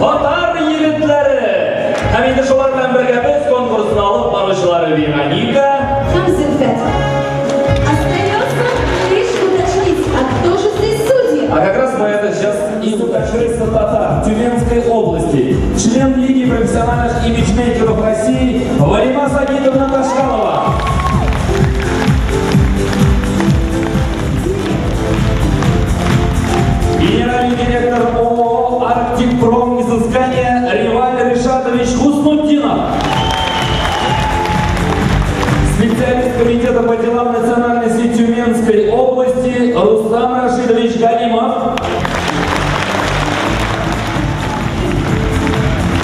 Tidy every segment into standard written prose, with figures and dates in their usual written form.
татар егетләре. Һәм инде шулар белән бергә без конкурсны алып баручылары Вероника һәм Зөлфәт. Остается лишь уточнить, а кто же здесь судьи? А как раз мы это сейчас и уточним. Татар Тюменской области, член Лиги профессиональных имиджмейкеров России Валима Сагитовна Ташкалова. Генеральный директор ООО «Арктикпром» изыскания Реваль Решатович Хуснутдинов. Специалист комитета по делам национальности Тюменской области Рустам Рашидович Галимов.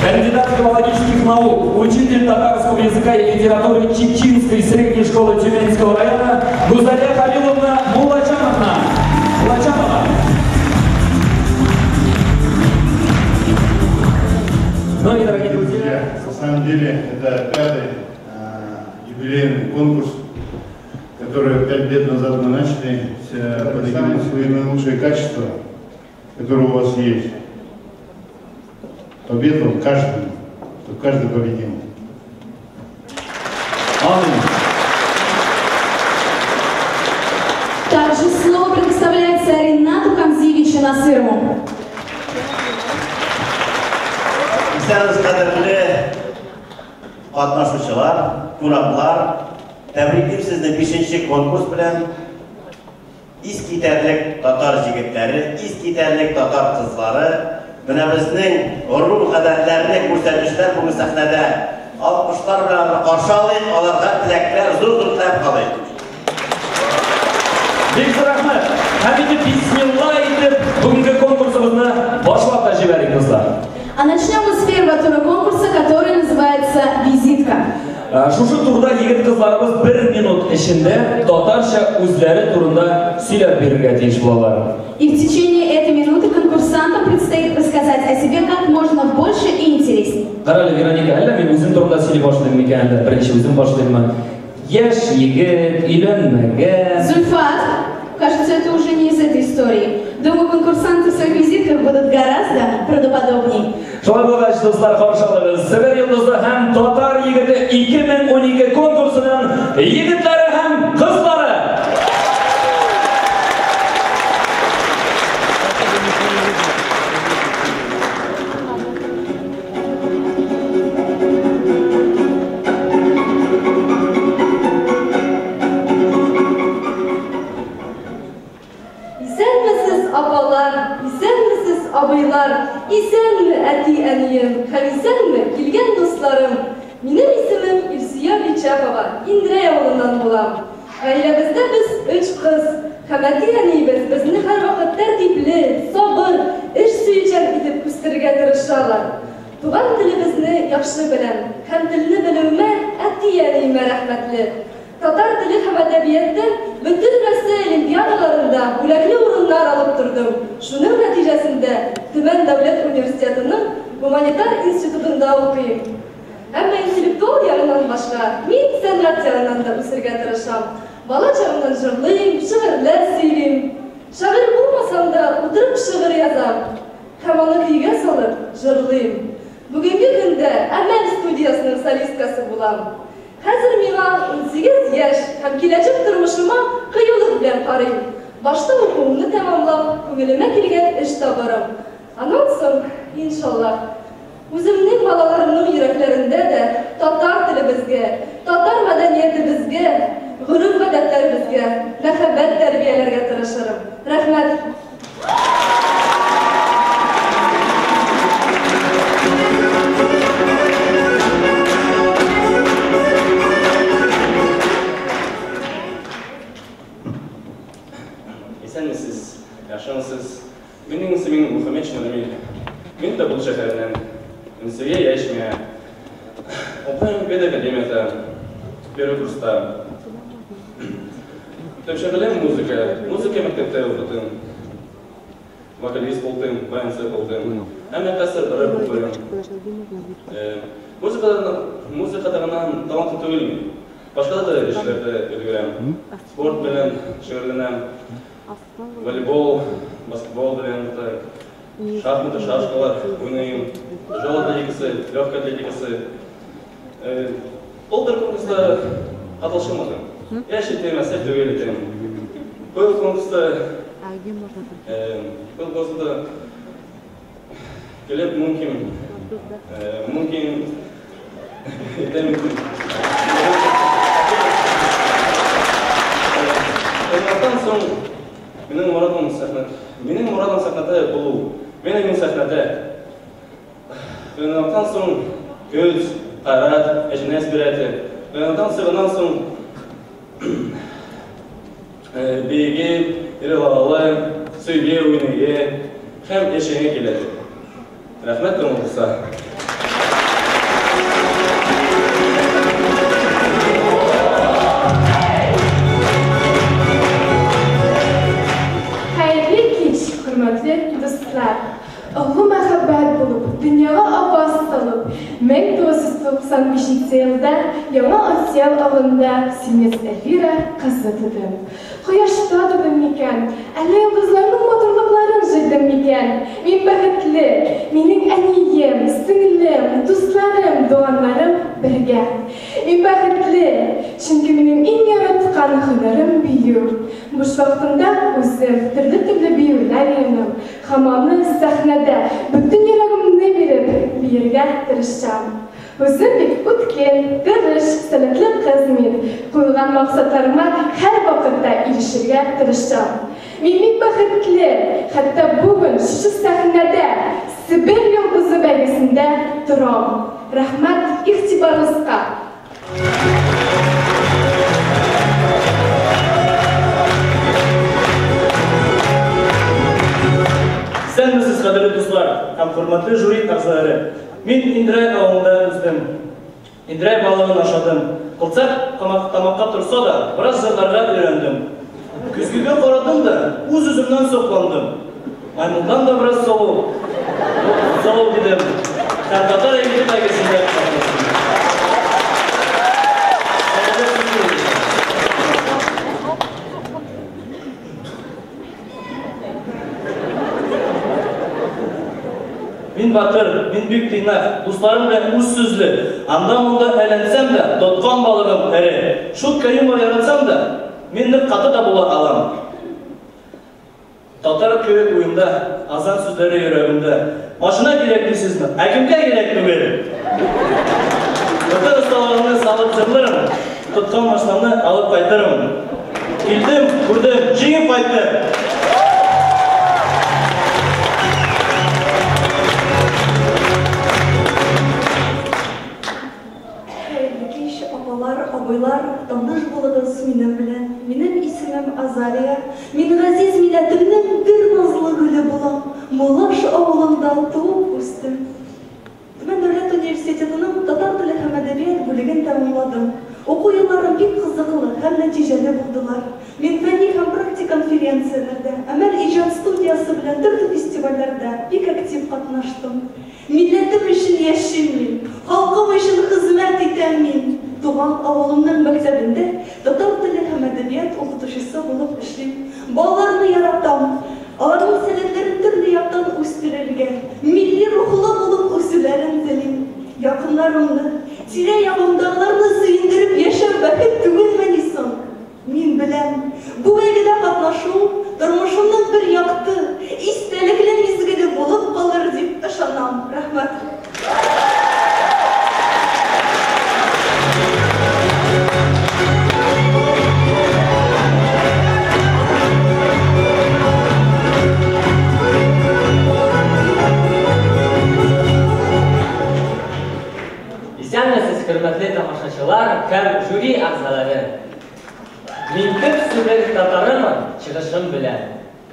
Кандидат филологических наук, учитель татарского языка и литературы Чеченской средней школы Тюменского района Гузалия Халиловна Мулачановна. Мулачанова. Ну и, дорогие друзья, на самом деле это пятый юбилейный конкурс, который 5 лет назад мы начали, самые свои наилучшие качества, которые у вас есть. Победу вам каждому, чтобы каждый победил. Аминь. Также слово предоставляется Ренату Хамзиевичу Насырову. Исәнмесез, кадерле катнашучылар, кунаклар, тәбриклим сезне 5-нче конкурс белән. Искитәрлек татар егетләре, искитәрлек татар кызлары, менә безнең горур гадәтләрне күрсәтүчеләр бүген сәхнәдә. Алкышлар белән каршы алыйк, аларга теләкләр, зур-зур теләк калыйк. Бик зур рәхмәт. Һәм инде бисмилла итеп бүгенге конкурсыбызны башлап та җибәрик, дуслар. А начнем мы с первого тура конкурса, который называется «Визитка». Шушы турда егет кызларыбыз 1 минут эчендә татарча үзләре турында сөйләп бирергә тиеш булалар. И в течение этой минуты конкурсантам предстоит рассказать о себе как можно больше и интереснее. Карале, Вероника, әллә мин үзем турында сөйли башлыйм микән, әллә беренче үзем башлыйммы? Яшь егет, өйләнмәгән. Зульфат, кажется, это уже не из этой истории. Думаю, конкурсанты в своих визитках будут гораздо правдоподобней. Шулай булгач, дуслар, каршы алыгыз. Себер йолдызы һәм татар егете 2012 конкурсының егетләре һәм кызлары. Исәнмесез, апалар, исәнмесез, абыйлар, исәнме, әти-әнием, һәм исәнме, килгән дусларым. Минем исемем Илсөя Бичапова, Индрәй авылыннан булам. Гаиләбездә без 3 кыз, һәм әти-әниебез безне һәрвакыт тәртипле, сабыр, эш сөючән итеп үстерергә тырышалар. Туган телебезне яхшы беләм, һәм телне белүемә әти-әниемә рәхмәтле. Татар теле һәм әдәбияттан бөтен Россия олимпиадаларында бүләкле урыннар алып тордым. Шуның нәтиҗәсендә Төмән дәүләт университетының гуманитар институтында укыйм. Әмма интеллектуал ягыннан башка мин сәнгать ягыннан да үсергә тырышам. Бала чагымнан җырлыйм, шигырьләр сөйлим. Шагыйрь булмасам да утырып шигырь язам. Һәм аны көйгә салып җырлыйм. Бүгенге көндә Әмәл студиясының солисткасы булам. Хәзер миңа 18 яшь һәм киләчәк тормышыма кыюлык белән карыйм. Башта укуымны тәмамлап, күңелемә килгән эш табарым. Аннан соң, иншаллаһ, үземнең балаларымның йөрәкләрендә дә татар телебезгә, татар мәдәниятебезгә, гореф-гадәтләребезгә мәхәббәт тәрбияләргә тырышырым. Рәхмәт. Исәнмесез, яхшымысыз? Минем исемем Мөхәммәтшин Рамил. Мин Табул шәһәреннән. Унсигез яшь миңа. Укыйм педакадемияда, первый курста. Төп шөгылем музыка. Музыка мәктәптә укыдым. Вокалист булдым, баянчы булдым. Әмма хәзер рэп укыйм. Музыкада гына талантлы түгел мин. Башка да эшләрдә өлгерәм. Спорт белән шөгыльләнәм. Волейбол, баскетбол белән так. Шахматы, шашкалар уйныйм, тяжелый атлетикасы, легкая атлетикасы. Былтыр конкурста катнашылмадым. Яшь итем, әсәр түгел идем. Быел конкурста, быел конкурста килеп мөмкин, мөмкин итәм. Конкурстан соң минем морадым сәхнә, минем морадым сәхнәдә булу. Менә мин сәхнәдә. Конкурстан соң көч, кайрат, әҗнәс бирәде. Конкурстан соңыннан соң биеге, йырлалы, сөйге, уйныйы һәм яшәгә килә. Рәхмәт тыңлыгызга. Хәерле кич, хөрмәтле дуслар! Олы мәхәббәт булып, дөньяга аваз салып, 1995 елда Яңа Асиял авылында симез Эльвира кызы тудым. Кояшта тудым микән, әллә йолдызларның матурлыкларын җыйдым микән? Мин бәхетле, минем әнием, сеңлем, дусларым, туганнарым бергә. Мин бәхетле, чөнки минем иң яраткан һөнәрем бию. Буш вакытымда үзем төрле-төрле биюләр өйрәнәм һәм аны сәхнәдә бөтен йөрәгемне биреп биергә тырышам. Үзем бик үткен, тырыш, сәләтле кыз мин. Куйган максатларыма һәр вакытта ирешергә тырышам. Мин бик бәхетле, хәтта бүген шушы сәхнәдә Себер йолдызы бәйгесендә торам. Рәхмәт игътибарыгызга. Исәнмесез, кадерле дуслар һәм хөрмәтле жюри әгъзалары. Мин Индрәй авылында үстем. Индрәй балыгын ашадым. Кылцак тамакка торса да, бераз җырларга өйрәндем. Көзгегә карадым да, үз-үземнән сокландым. Маймылдан да бераз сылу, сылу дидем. Һәм татар егете бәйгесендә катнаштым. Мин батыр, мин бик тыйнак, дусларым белән үз сүзле. Анда-монда әйләнсәм дә, тоткан балыгым эре. Шутка, юмор яратсам да, мин нык каты да була алам. Татар көе уемда, азан сүзләре йөрәгемдә. Машина кирәк дисезме? Ә кемгә кирәк түгел? Бөтен осталыгымны салып җырларым, тоткан машинамны алып кайтырмын. Килдем, күрдем, җиңеп кайттым. Хәерле кич, апалар, абыйлар, таныш булыгыз минем белән. Минем исемем Азалия. Мин газиз милләтемнең бер назлы гөле булам. Мулаш авылында туып үстем. Төмән дәүләт университетының татар теле һәм әдәбият бүлеген тәмамладым. Уку елларым бик кызыклы һәм нәтиҗәле булдылар. Мин фәнни һәм практик конференцияләрдә, Әмәл иҗат студиясе белән төрле фестивальләрдә бик актив катнаштым. Милләтем өчен яшим мин, халкым өчен хезмәт итәм мин. Туган авылымның мәктәбендә татар теле һәм әдәбият укытучысы булып эшлим. Балаларны яратам. Аларның сәләтләрен төрле яктан үстерергә, милли рухлы булып үсүләрен телим. Якыннарымны, тирә-ягымдагыларны сөендереп яшәү бәхет түгелмени соң? Мин беләм, бу бәйгедә катнашу тормышымның бер якты, истәлекле мизгеле булып калыр дип ышанам. Рәхмәт. Исәнмесез, хөрмәтле тамашачылар һәм жюри әгъзалары. Мин төп Себер татарымын, чыгышым белән.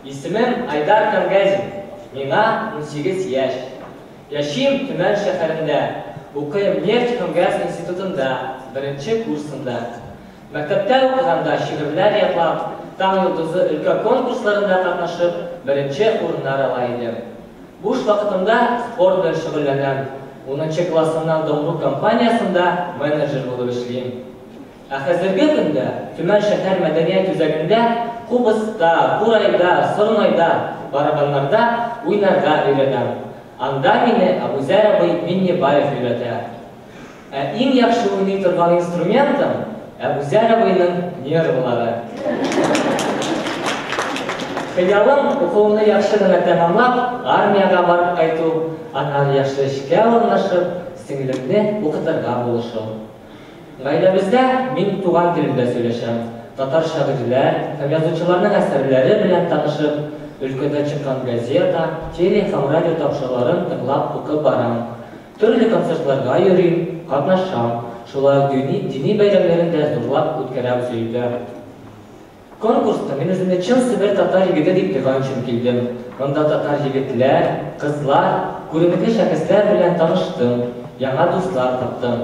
Исемем Айдар Кангазин. Миңа 18 яшь. Яшим Төмән шәһәрендә. Укыйм нефть һәм газ институтында, беренче курсында. Мәктәптә укыганда шигырьләр ятлап, Таң йолдызы өлкә конкурсларында катнашып, беренче урыннар ала идем. Буш вакытымда спорт белән шөгыльләнәм. 10 классымнан Домру компаниясендә менеджер булып эшлим. Ә хәзерге көндә Төмән шәһәр мәдәният үзәгендә кубызда, курайда, сорнайда, барабаннарда уйнарга өйрәнәм. Анда мине Абузәр абый Миннебаев өйрәтә. Ә иң яхшы уйный торган инструментым, Әбүзәр абыйның нервлары. Хыялым, укуымны яхшы гына тәмамлап, армиягә барып кайту, аннары яхшы эшкә урнашып, сеңлемне укытырга булышу. Гаиләбездә мин туган телемдә сөйләшәм, татар шагыйрьләр һәм язучыларның әсәрләре белән танышып, өлкәдә чыккан газета, теле һәм радио тапшыруларын тыңлап укып барам. Төрле концертларга йөрим, катнашам, шулай ук дини, дини бәйрәмнәрен дә зурлап үткәрәбез өйдә. Конкурста мин үземне чын себер татар егете дип тойган өчен килдем. Монда татар егетләр, кызлар, күренекле шәхесләр белән таныштым, яңа дуслар таптым.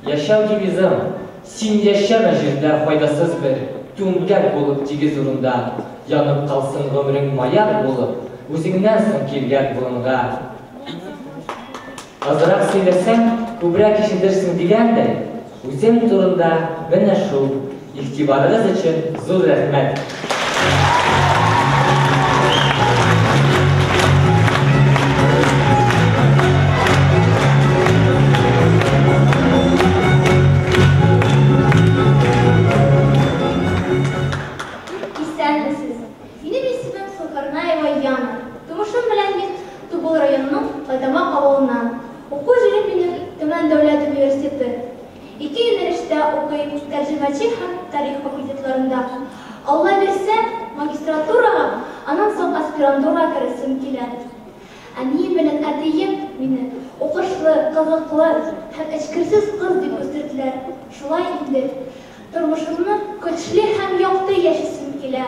Яшәү девизым, Син яшәмә җирдә файдасыз бер түмгәк булып тигез урында, янып калсын гомерең маяк булып, үзеңнән соң килгән буынга. Азрак сөйләсәң, күбрәк ишетерсең дигәндәй, үзем турында менә шул. Игътибарыгыз өчен зур рәхмәт! Исәнмесез! Минем исемем Солкарнаева Яна. Тумышым белән мин Тубыл районының Байтамак авылыннан. Уку җирем минем Төмән дәүләт университеты. Ике юнәлештә укыйм, тәрҗемәче һәм тарих факультетларында. Алла бирсә, магистратурага, аннан соң аспирантурага керәсем килә. Әнием белән әтием мине укышлы, кызыклы һәм эчкерсез кыз дип үстерделәр. Шулай инде, тормышымны көчле һәм якты яшисем килә.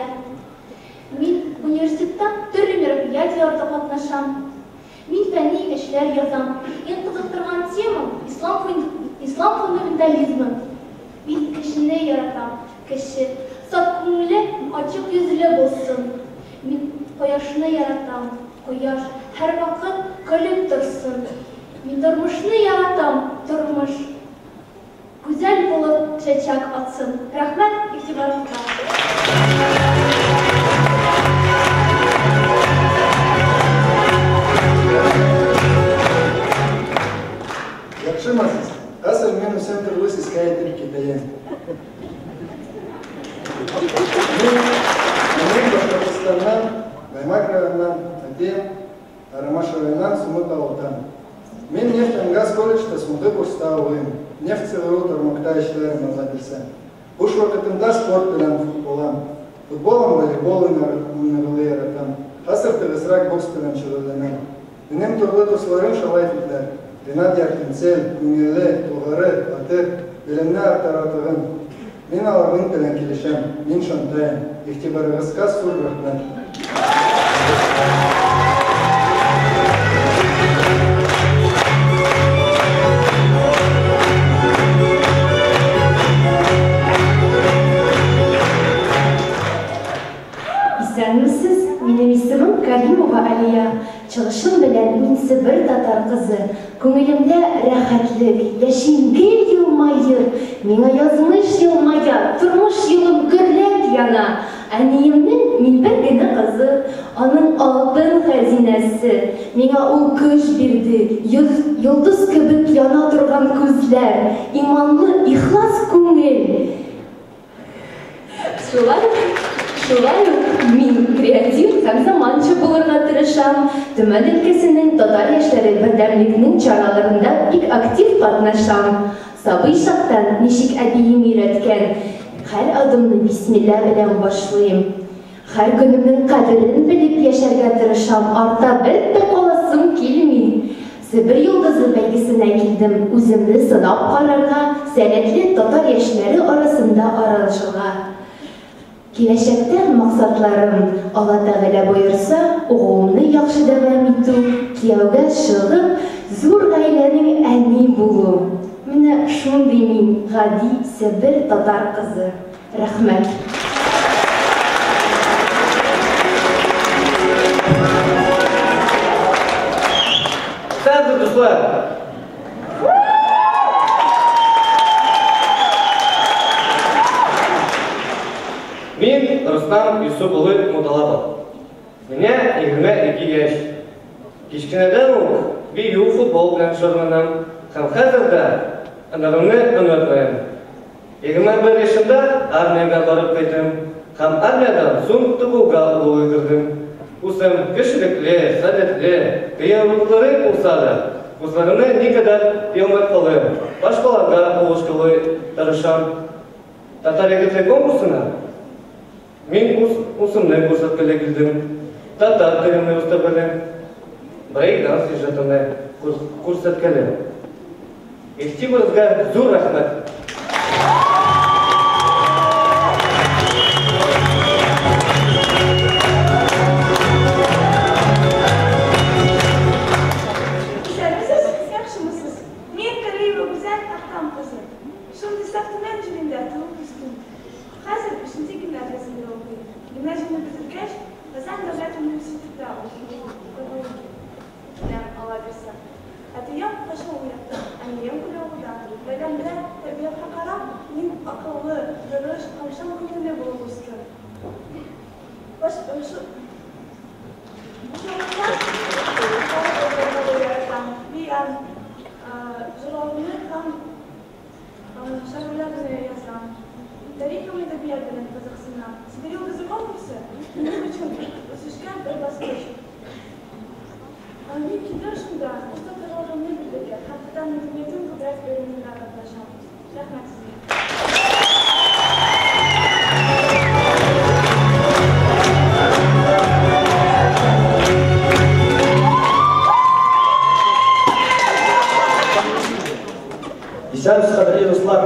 Мин университетта төрле мероприятиеләрдә катнашам. Мин фәнни эшләр язам. Иң кызыктырган темам, ислам ислам фундаментализмы. Мин кешене яратам. Кеше саф күңелле, ачык йөзле булсын. Мин кояшны яратам. Кояш һәрвакыт көлеп торсын. Мин тормышны яратам. Тормыш гүзәл булып чәчәк атсын. Рәхмәт игътибарыгызга. Яхшымы сез? Хәзер мин үзем төрле сезгә әйтеп китәем. Мин, минем Башкортостаннан, Баймак районыннан, әтием Арамаш районыннан Сумыт авылдан. Мин нефть һәм газ колледжда соңгы курста укыйм. Нефть чыгару тармакта эшләрем, Алла бирсә. Буш вакытымда спорт белән булам. Футбол һәм волейбол уйнарга яратам. Хәзер тыгызрак бокс белән шөгыльләнәм. Минем төрле дусларым шулай диделәр. Ренат ярдәмчел, күңелле, тугры, батыр, белемне арттыратыгын. Мин аларның белән килешәм. Мин шантаем. Игътибарыгызга зур рәхмәт. Исәнмесез, минем исемем Каримова Алия. Чыгышым белән мин Себер татар кызы. Күңелемдә рәхәтлек, яшим гел елмаеп, миңа язмыш елмая, тормыш юлым гөрләп яна. Әниемнең мин бер генә кызы, аның алтын хәзинәсе. Миңа ул көч бирде, йоз, йолдыз кебек яна торган күзләр, иманлы, ихлас күңел. Шулай ук, шулай ук мин креатив һәм заманча булырга тырышам. Төмән өлкәсенең татар яшьләре бердәмлекнең чараларында бик актив катнашам. Сабый чактан, ничек әбием өйрәткән, һәр адымны бисмилла белән башлыйм. Һәр көнемнең кадерен белеп яшәргә тырышам, артта бер дә каласым килми. Себер йолдызы бәйгесенә килдем, үземне сынап карарга, сәләтле татар яшьләре арасында аралашырга. Киләчәктә максатларым, Алла Тәгалә боерса, укуымны яхшы дәвам итү, кияүгә чыгып, зур гаиләнең әни булу. Менә шундый мин, гади себер татар кызы. Рәхмәт. Исәнмесез, дуслар! Рустам Юсуп улы Муталапов. Миңа 22 яшь. Кечкенәдән үк бию, футбол белән шөгыльләнәм һәм хәзер дә һөнәремне онытмыйм. 21 яшемдә армиягә барып кайттым һәм армиядән соң Тубылга укуга кердем. Үзем кешелекле, сәләтле, кыенлыклары булса да, үзләремне никадәр елмайткалыйм, башкаларга булышкалый тырышам. Татар егете конкурсына мин үз үземне күрсәткеле килдем. Татар телемне үстерделе, брейк-данс иҗатымны күрсәткәле. Игътибарыгызга зур рәхмәт. Исәнмесез, яхшымысыз? Мин Калиева Гүзәл Әхтәм кызы. Шундый саф Төмән җирендә туып үстем. Хәзер бишенче гимназиясендә укыйм. Гимназияне бетергәч, Казан дәүләт университетында укырга керәм, Алла бирсә. Әтием Кашау яктан, әнием Күләвыдан. Гаиләмдә тәрбиягә карап, мин акыллы, тырыш һәм чын күңелле булып үстем. Баш шу Бу вакытта халык яратам, биям, җырлауны һәм шагыйрьләрне язам. Тарих һәм әдәбият белән кызыксынам. Себер йолдызы конкурсы минем өчен үсешкә бер баскыч. Мин килдем шунда үз татарлыгымны белергә һәм татар мәдәниятен күбрәк өйрәнергә катнашам. Рәхмәт сезгә. Исәнмесез, кадерле дуслар!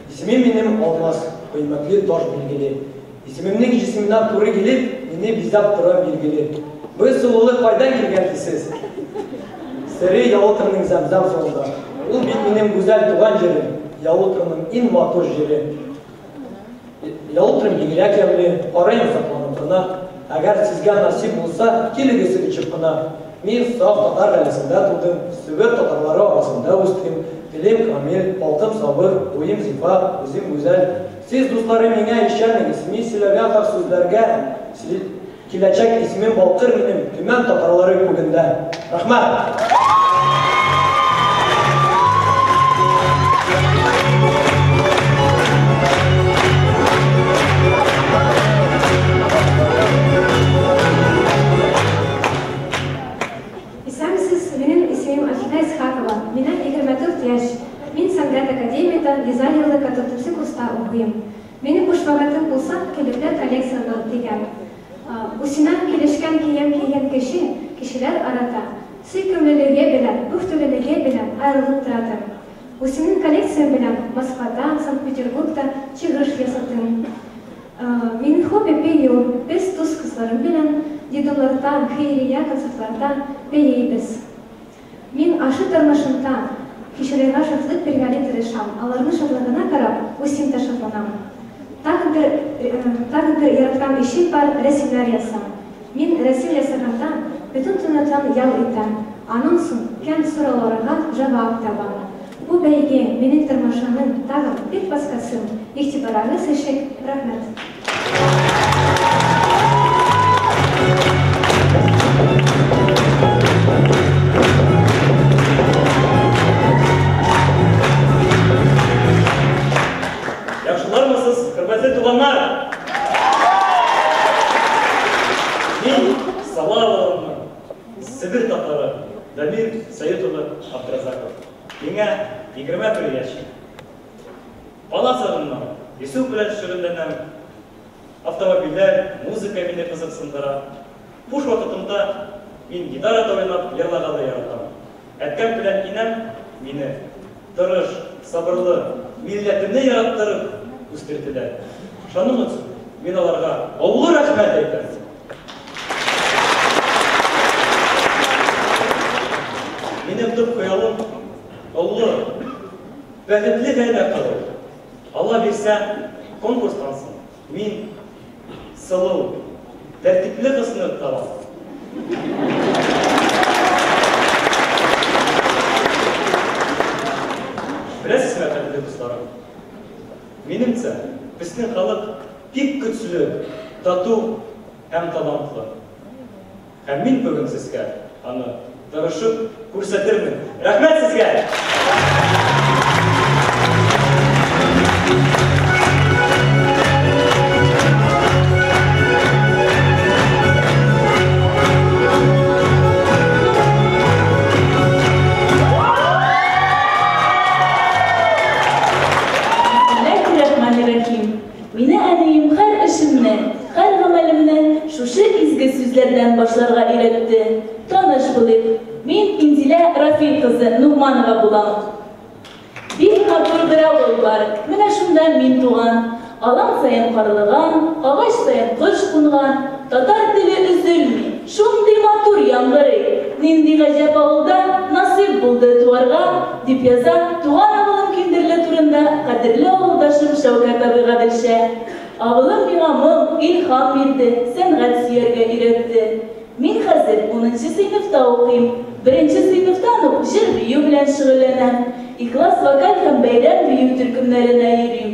Исемем минем Алмаз, кыйммәтле таш билгеле. Исемемнең җисеменә туры килеп, мине бизәп тора билгеле. Бу сылулык кайдан килгән дисез? Сере Ялуторның зәмзәм суында. Ул бит минем гүзәл туган җирем, Ялуторның иң матур җире. Ялутор бигрәк ямьле, карыйм сокланып кына. Әгәр сезгә насыйп булса, килегез очып кына. Мин саф татар гаиләсендә тудым, Себер татарлары арасында үстем. Телем камил, халкым сабыр, буем зифа, үзем гүзәл. Сез, дусларым, миңа ишәнегез, мин сөйләгән хак сүзләргә киләчәк исемем балкыр минем Төмән татарлары күгендә. Рәхмәт! Исәнмесез, минем исемем Афинә Исхакова, миңа 24 яшь. Мин сәнгать академиядә дизайнерлык 4 курста укыйм. Минем буш вакытым булса, кибетләр коллекцияләр тегәм. Үзенә килешкән кием кигән кеше кешеләр арада сөйкемлелеге белән, пөхтәлелеге белән аерылып торадыр. Үземнең коллекциям белән Москвада, Санкт-Петербургта чыгыш ясадым. Минем хобби, бию. Без дус кызларым белән детдомнарда, хәйрия концертларда биибез. Мин ашы тормышымда кешеләргә шатлык биргәли тырышам, аларның шатлыгына карап, үзем дә шатланам. Тагын бер, тагын бер яраткан эшем бар, рәсемнәр ясау. Мин рәсем ясаганда бөтен төннәрдән ял итәм, аннан соң кән сорауларга җавап табам. Бу бәйге минем тормышымның тагын бер баскычы. Игътибарыгыз өчен рәхмәт. Яхшылармысыз, хөрмәтле туганнар? Мин Сала авылыннан, Себер татары Дамир Сәет улы Абдразаков. Миңа 21 яшь. Бала чагымнан рису белән шөгыльләнәм. Автомобильләр, музыка мине кызыксындыра. Буш вакытымда мин гитарада уйнап, җырларга да яратам. Әткәм белән инәм мине тырыш, сабырлы, милләтемне яраттырып үстерделәр. Шуның өчен мин аларга олы рәхмәт әйтәм. Минем төп хыялым олы, бәхетле гаилә кору. Алла бирсә, конкурстан соң мин сылу, тәртипле кызны табам. Беләсезме, кадерле дусларым, минемчә, безнең халык бик көчле, тату һәм талантлы. Һәм мин бүген сезгә аны тырышып күрсәтермен. Рәхмәт сезгә! Бисмиллаһир-рахманир-рахим. Мине әнием һәр эшемне, һәр гамәлемне шушы изге сүзләрдән башларга өйрәтте. Таныш булыйк. Мин Инзилә Рафил кызы Нугманова булам. Бик матур бер авыл бар. Менә шунда мин туган. Алан саен карлыган, агач саен кош кунган. Татар теле өзелми, шундый матур яңгырый. Нинди гаҗәп авылда насыйп булды туарга, дип яза туган авылым Киндерле турында кадерле авылдашым Шәүкәт абый Гаделша. Авылым миңа моң, илһам бирде, сәнгать сөяргә өйрәтте. Мин хәзер унынчы сыйныфта укыйм. Беренче сыйныфтан ук җыр-бию белән шөгыльләнәм. Ихлас вокаль һәм бәйрәм бию төркемнәренә йөрим.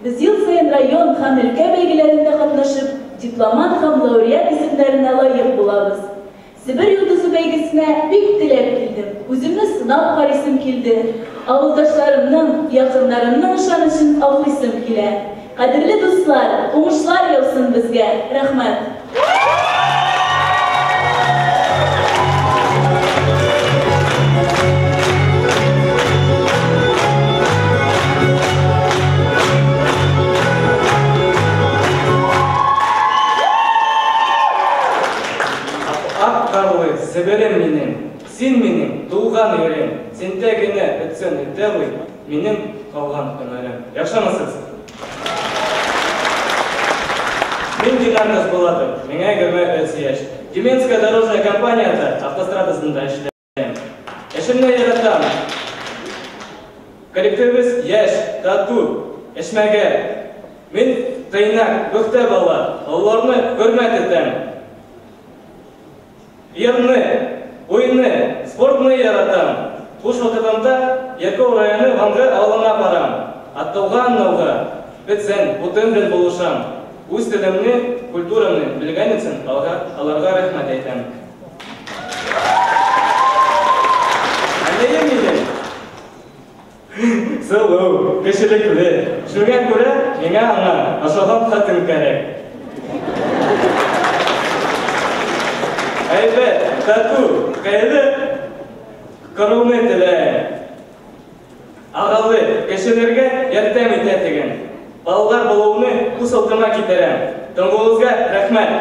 Без ел саен район һәм өлкә бәйгеләрендә катнашып, дипломант һәм лауреат исемнәренә лаек булабыз. Себер йолдызы бәйгесенә бик теләп килдем, үземне сынап карыйсым килде. Авылдашларымның, якыннарымның ышанычын аклыйсым килә. Кадерле дуслар, уңышлар яусын безгә! Рәхмәт! Ак карлы Себерем минем, син минем туган ерем, синдә генә бетсен иде минем калган гомерем. Яхшымысыз? Мин Динар Тасбулатов, миңа 23 яшь. Тюменская дорожная компанияда автострадасында эшләйм. Эшемне яратам. Коллективыбыз яшь, тату, эшмәгәр. Мин тыйнак, пөхтә бала, олыларны хөрмәт итәм. Йырны, уйны, спортны яратам. Буш вакытымда Яркәү районы Ваңгы авылына барам. Атылган науга, бетсен, утын белән булышам. Үз телемне, культурамны белгән өчен аларга рәхмәт әйтәм. Әнием минем сылу, кешелекле. Шуңа күрә миңа аңа ошаган хатын кирәк. Әйбәт, тату, хәерле коруны теләйм. Акыллы, кешеләргә ярдәм итә дигән. Балалар булуны күз алдыма китерәм. Тыңлавыгызга рәхмәт.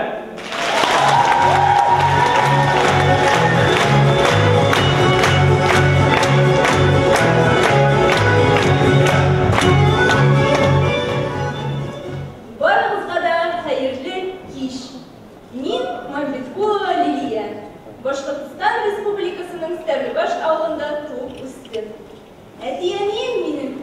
Барыгызга да хәерле кич. Мин Мамбеткулова Лилия. Башкортстан Республикасының Стәрлебаш авылында туып үстем. Әти-әнием минем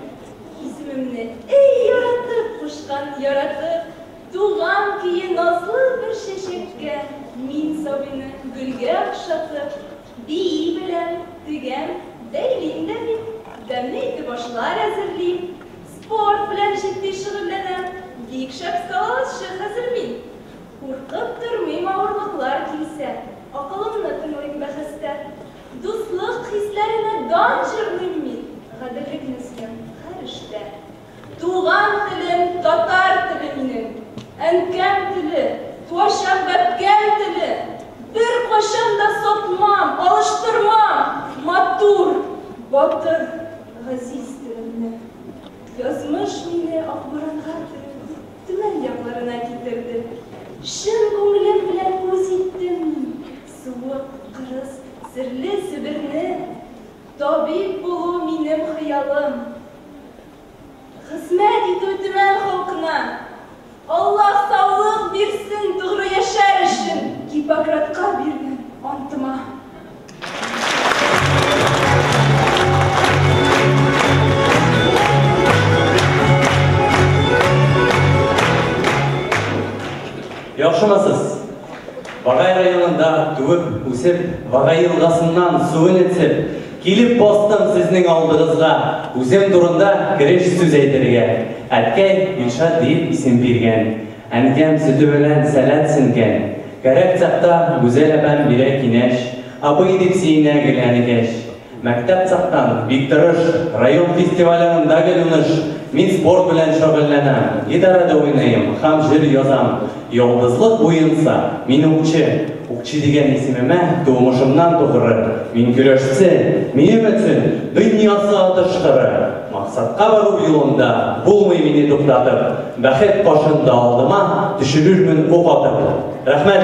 исемемне эй яратып кушкан, яратып. Туган көе назлы бер чәчәккә, мин сабыйны гөлгә охшатып, бии беләм, тегәм, бәйлим дә мин, тәмле итеп ашлар әзерлим, спорт белән җитди шөгыльләнәм, бик шәп скалолазчы хәзер мин. Куркып тормыйм авырлыклар килсә, акылымны тыңлыйм бәхәстә. Дуслык хисләренә дан җырлыйм мин, гаделлекне сөям һәр эштә. Туган телем, татар теле минем, әнкәм теле, туачак бәбкәм теле. Беркайчан да сатмам, алыштырмам матур, батыр, газиз телемне. Язмыш мине Акбуранга төреп, Төмән якларына китерде. Чын күңелем белән үз иттем мин суык, кырыс, серле Себерне. Табиб булу минем хыялым. Хезмәт итү Төмән халкына. Аллаһ саулык бирсен тугры яшәр өчен Гиппократка биргән антыма. Яхшымысыз? Вагай районында туып, үсеп, Вагай елгасыннан суын эчеп, килеп бастым сезнең алдыгызга, үзем турында кереш сүз әйтергә. Әткәй Илшат диеп исем биргән. Әнкәм сөте белән сәләт сеңгән. Кәрәк чакта Гүзәл апам бирә киңәш, Абый дип сөенә гел әнекәш. Мәктәп чактан бик тырыш, район фестивалендә гел уңыш. Мин спорт белән шөгыльләнәм, гитарада уйныйм һәм җыр язам. Йолдызлык буенча мин укчы. Укчы дигән исемемә тумышымнан тугры. Мин көрәшче, минем өчен дөньясы атыш кыры. Максатка бару юлында булмый мине туктатып. Бәхет кошын да алдыма төшерермен ук атып. Рәхмәт!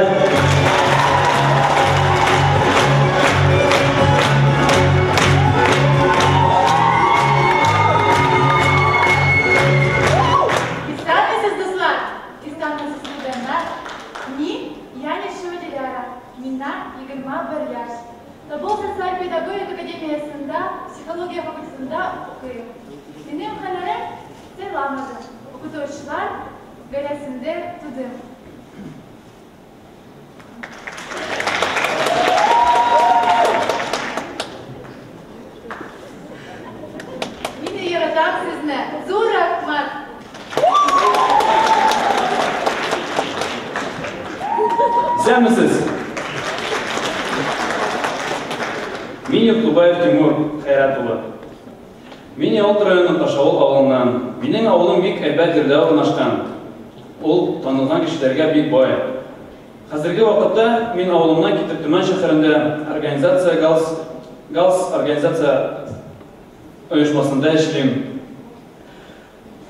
Исәнмесез, дуслар! Исәнмесез, туганнар! Мин Янишева Диляра, миңа 21 яшь. Тобол социаль педагогика академиясендә психология факультетында укыйм. Минем һөнәрем сайламадым. Укытучылар гаиләсендә тудым. Мин яратам сезне. Зур рәхмәт. Исәнмесез! Мин Йортлыбаев Тимур Хәйрат улы. Мин Ялт районының Ташавыл авылыннан. Минем авылым бик әйбәт җирдә урнашкан. Ул танылган кешеләргә бик бай. Хәзерге вакытта мин авылымнан китеп Төмән шәһәрендә организация ГАЛС ГАЛС организация оешмасында эшлим.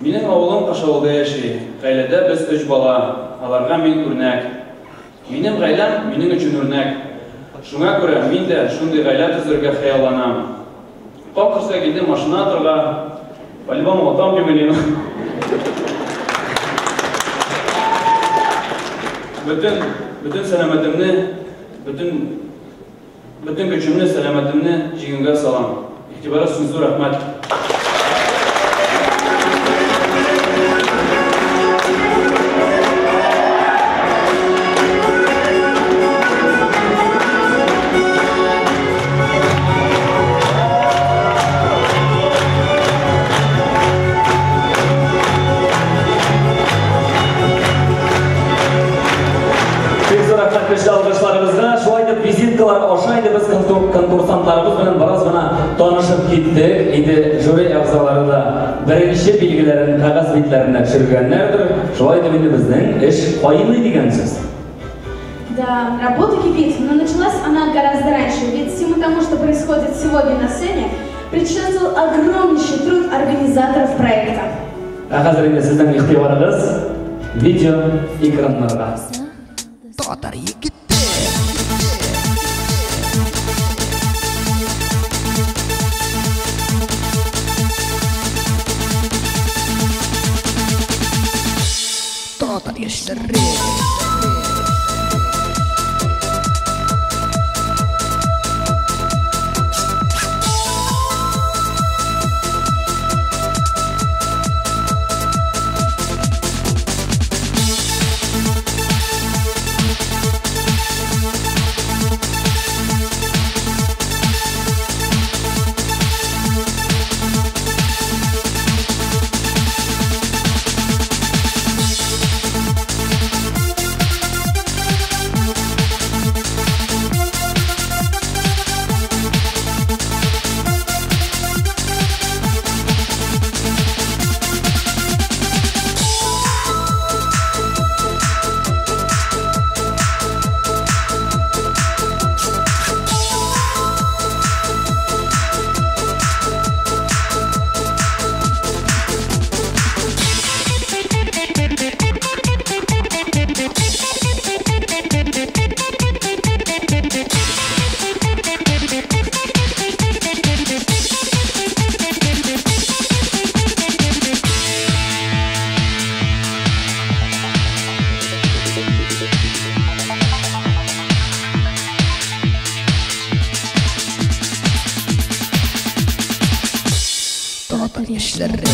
Минем авылым Ташавылда яши. Гаиләдә без өч бала. Аларга мин үрнәк. Минем гаиләм минем өчен үрнәк. Шуңа күрә мин дә шундый гаилә төзергә хыялланам. Конкурска килдем машина атырга. По-любому отам дип уйлыйм. Бөтен, бөтен сәламәтемне, бөтен, бөтен көчемне, сәламәтемне җиңүгә салам. Игътибарыгыз өчен зур рәхмәт. Бик зур рәхмәт көчле алкышларыгызга. Шулай итеп визиткалар аша инде без конкурсантларыбыз белән бераз гына танышып киттек. Инде жюри әгъзалары да беренче билгеләрен кәгазь битләренә төшергәннәрдер. Шулай итеп инде безнең эш кайный дигән сүз. Да, работа кипит, но началась она гораздо раньше, ведь всему тому, что происходит сегодня на сцене, предшествовал огромнейший труд организаторов проекта. Ә хәзер инде сезнең игътибарыгыз видео экраннарга. Татар егете. Татар яшьләре. Татар яшьләре.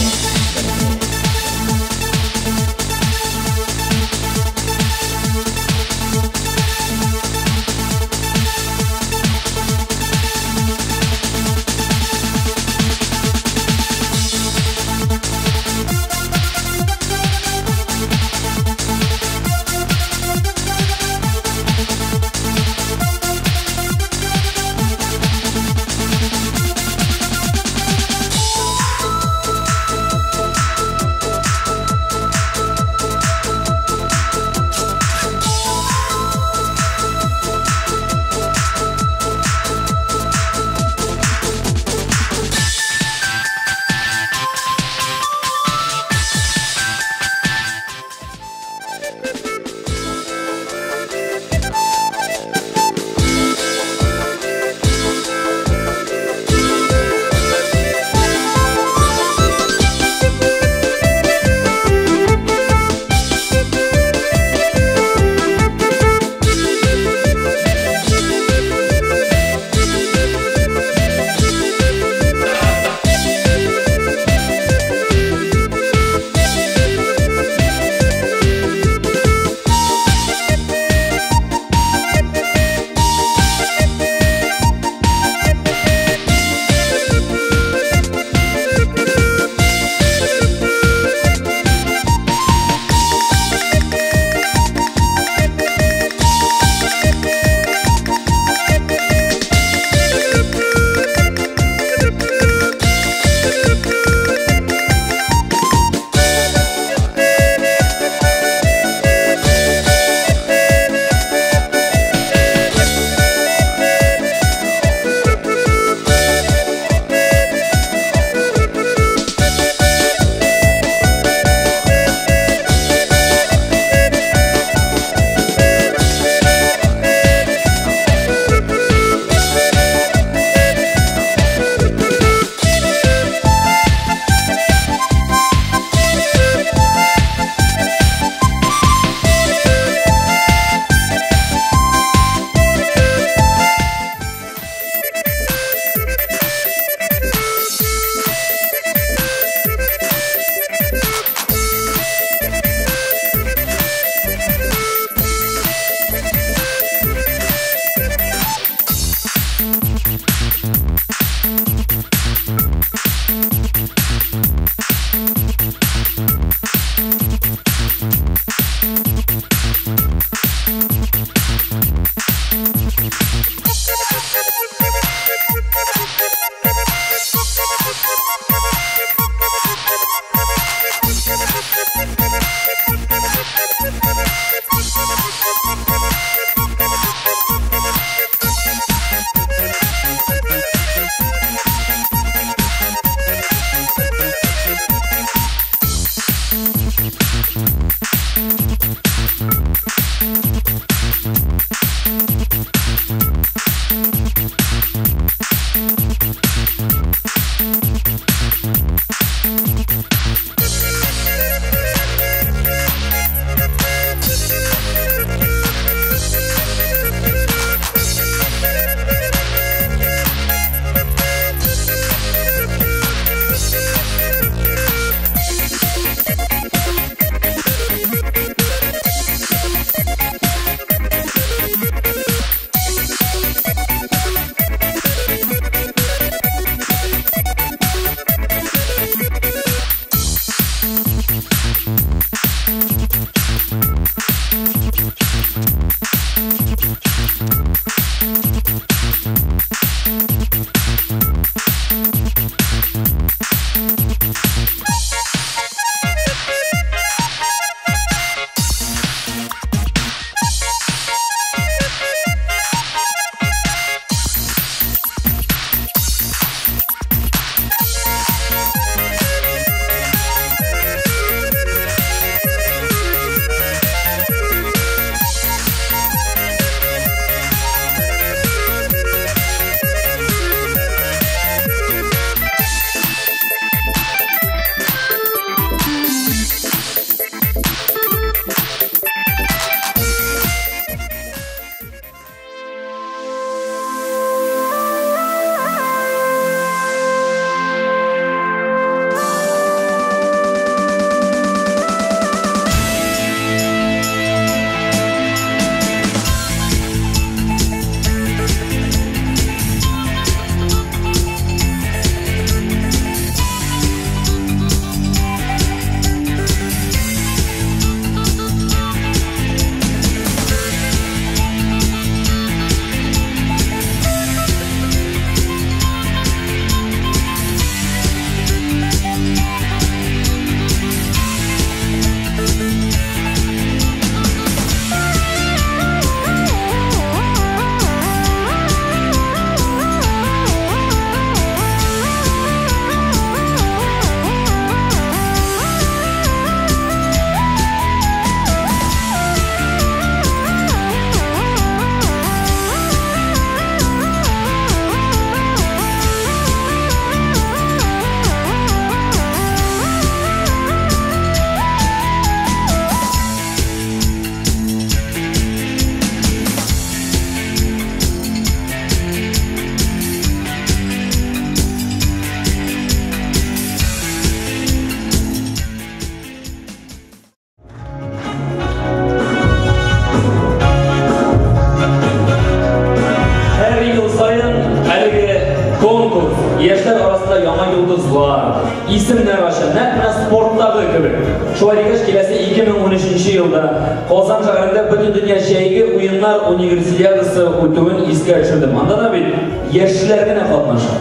Яшьләр арасында яңа йолдызлар, исемнәр ача, нәкъ менә спорттагы кебек. Шулай дигәч, киләсе 2013 елда Казан шәһәрендә Бөтендөнья җәйге уеннар универсиадасы үтүен искә төшердем. Анда да бит яшьләр генә катнаша.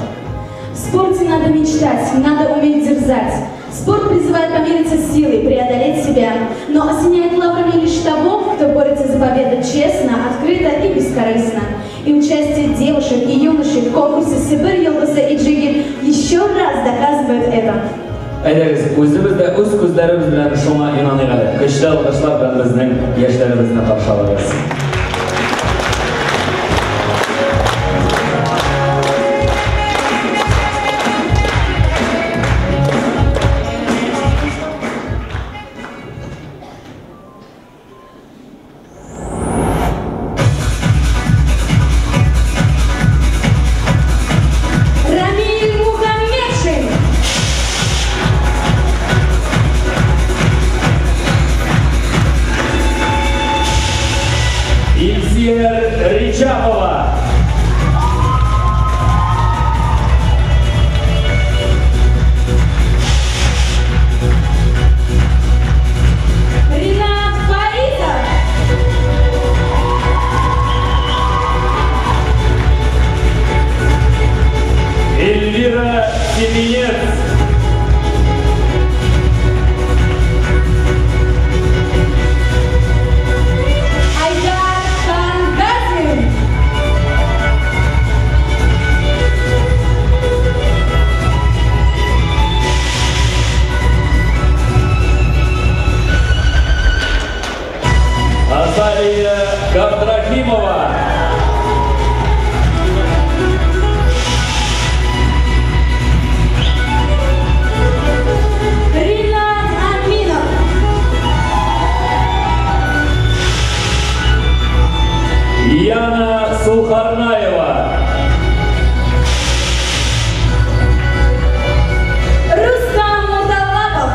В спорте надо мечтать, надо уметь дерзать. Спорт призывает помериться силой, преодолеть себя, но осеняет лаврами лишь того, кто борется за победу честно, открыто и бескорыстно. И участие девушек и юношей в конкурсе Себер Йолдызы и Джигит еще раз доказывает это. Әйдәгез, үзебез дә үз күзләребез белән шуңа инаныйк әле. Көчле алкышлар белән безнең яшьләребезне каршы алыгыз. Рамиль Мухаммедшин. Гребенец. Айдар Хангазин. Азалия Габдрахимова. Ринат Аминов. Яна Сулхарнаева. Рустам Муталапов.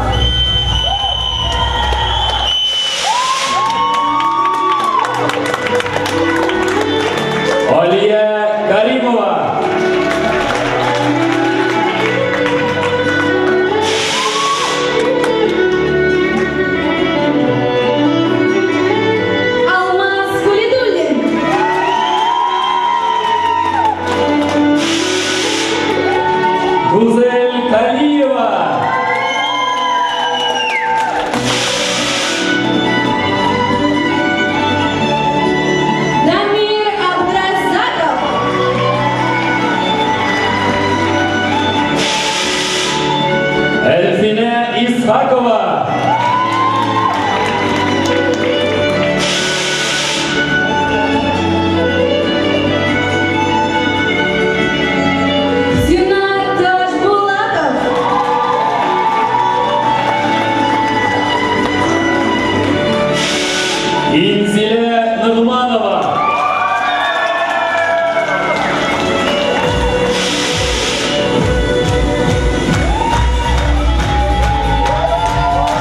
Алия Каримова. Алмаз Кулидуллин. Гузель Калиева. Дамир Абдразаков. Эльфине Исхакова. Динар Ташбулатов. Инзиля Нагманова.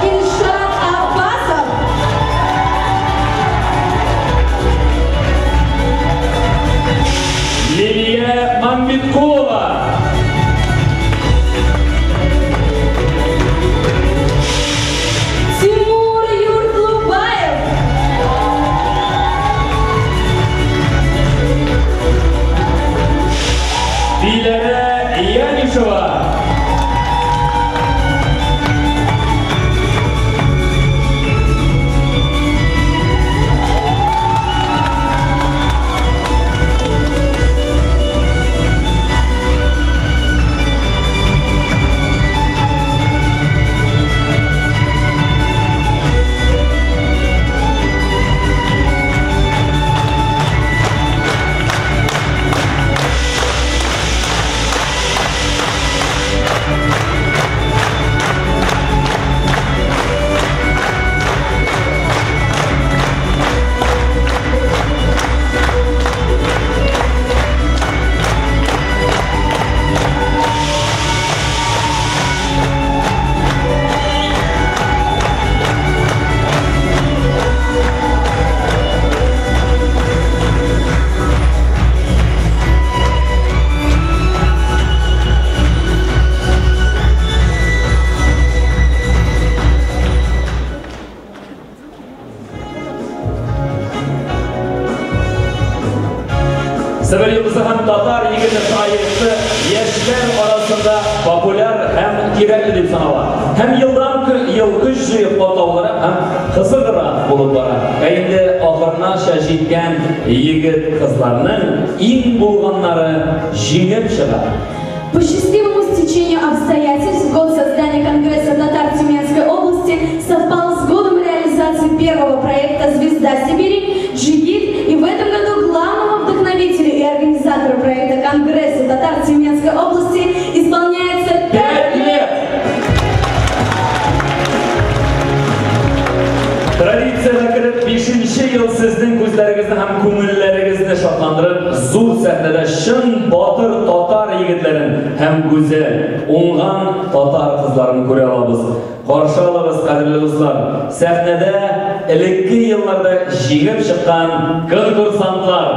Ильшат Аббасов. Лилия Мамбеткулова. Тимур Юртлубаев. Диләрә Янишева. Себер йолдызы һәм татар егете проекты яшьләр арасында популяр һәм кирәкле дип санала. Һәм елдан ел көч җыеп катлаулырак һәм кызыграк булып бара. Ә инде ахырынача җиткән егет кызларның иң булганнары җиңеп чыга. По счастливому стечению обстоятельств год создания Конгресса татар Тюменской области совпал с годом реализации первого проекта «Звезда Сибири» «Джигит», и в этом году главному вдохновителю и организатору проекта Конгресса татар Тюменской области исполняется 5 лет! Традициягә кереп, 5 ел сезнең күзләрегезне һәм күңелләрегезне шатландырып, зур сәхнәдә чын батыр татар егетләрен һәм гүзәл, уңган татар кызларын күрә алабыз. Каршы алабыз, кадерле дуслар. Сәхнәдә элекке елларда җиңеп чыккан конкурсантлар.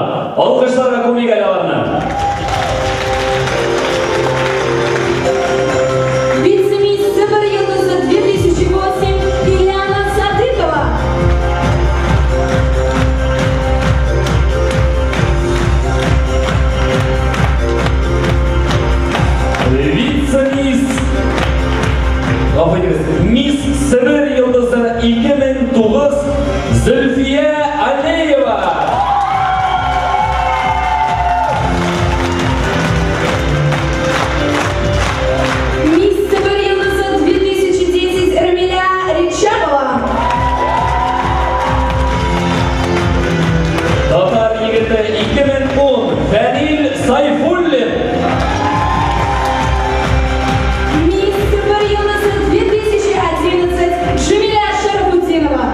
Алкышларга күмик әле аларны. Вице-мисс Себер йолдызы 2008 Ильяна Садыкова. Вице-мисс Гафу итегез, Мисс Себер йолдызы 2009 Зөлфия Алеева. Мисс Себер йолдызы 2010 Рамиля Речапова. Татар егете 2010 Фәнил Сайфуллин. Мисс Себер йолдызы 2011 Джамиля Шарафутдинова.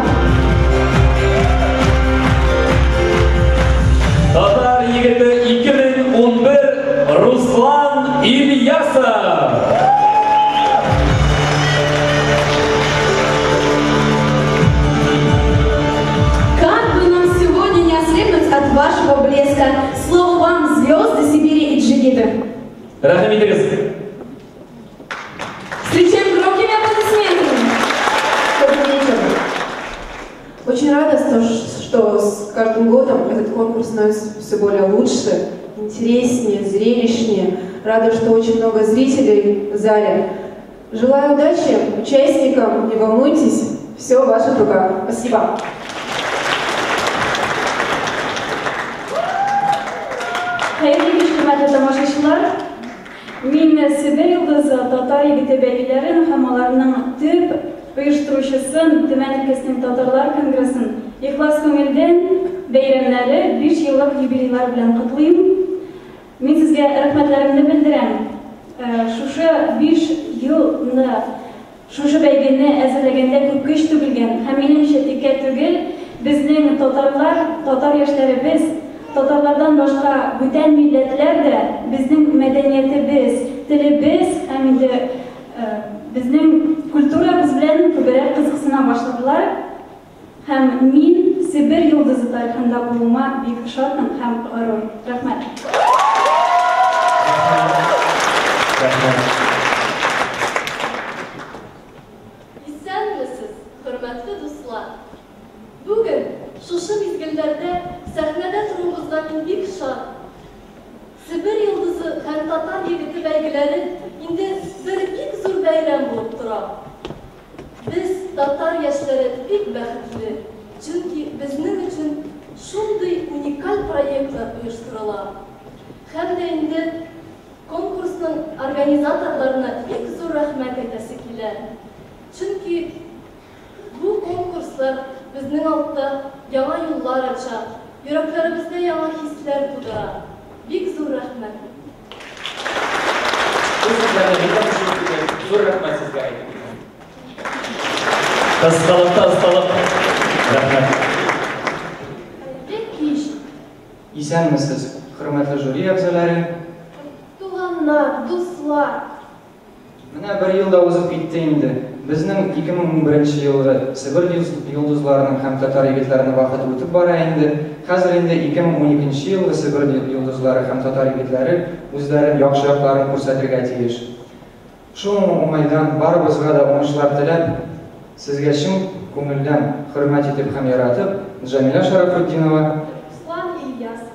Татар егете 2011 Руслан Ильясов. Как бы нам сегодня не ослепнуть от вашего блеска. Слово вам, звезды Сибири и джигиты. Рәхим итегез. Встречаем громкими аплодисментами. Добрый вечер. Очень рада, что с каждым годом этот конкурс становится все более лучше, интереснее, зрелищнее. Рада, что очень много зрителей в зале. Желаю удачи участникам, не волнуйтесь, все в ваших руках. Спасибо. Хәерле кич, хөрмәтле тамашачылар. Мин Себер йолдызы татар егете бәйгеләрен һәм аларның төп оештыручысын Төмән өлкәсенең татарлар конгрессын ихлас күңелдән бәйрәмнәре 5 еллык юбилейлар белән котлыйм. Мин сезгә рәхмәтләремне белдерәм. Шушы 5 елны шушы бәйгене әзерләгәндә күп көч түгелгән һәм минемчә тиккә түгел, безнең татарлар, татар яшьләребез, татарлардан башка бүтән милләтләр дә безнең мәдәниятебез, телебез һәм инде безнең культурабыз белән күбрәк кызыксына башладылар. Һәм мин Себер йолдызы тарихында булуыма бик шатмын һәм горур. Рәхмәт. Исәнмесез, хөрмәтле дуслар. Бүген шушы мизгелләрдә сәхнәдә торуыбызга мин бик шат. Себер йолдызы һәм татар егете бәйгеләре инде бер бик зур бәйрәм булып тора. Без татар яшьләре бик бәхетле, чөнки безнең өчен шундый уникаль проектлар оештырыла. Һәм дә инде конкурсның организаторларына бик зур рәхмәт әйтәсе килә. Чөнки бу конкурслар безнең алдда яңа юллар ача, йөрәкләребездә яңа хисләр тудыра. Бик зур рәхмәт. Зур рәхмәт сезгә әйтеп китәм. Кыскалыкта осталык. Рәхмәт. Хәерле кич. Исәнмесез, хөрмәтле жюри әгъзалары. Туганнар, дуслар. Менә бер ел да узып китте инде. Безнең 2011 елгы Себер йолдызларының һәм татар егетләренең вакыты үтеп бара инде. Хәзер инде 2012 елгы Себер йолдызлары һәм татар егетләре үзләрен яхшы якларын күрсәтергә тиеш. Шул уңайдан барыбызга да уңышлар теләп, сезгә чын күңелдән хөрмәт итеп һәм яратып, Джамиля Шарафутдинова. Руслан Ильясов.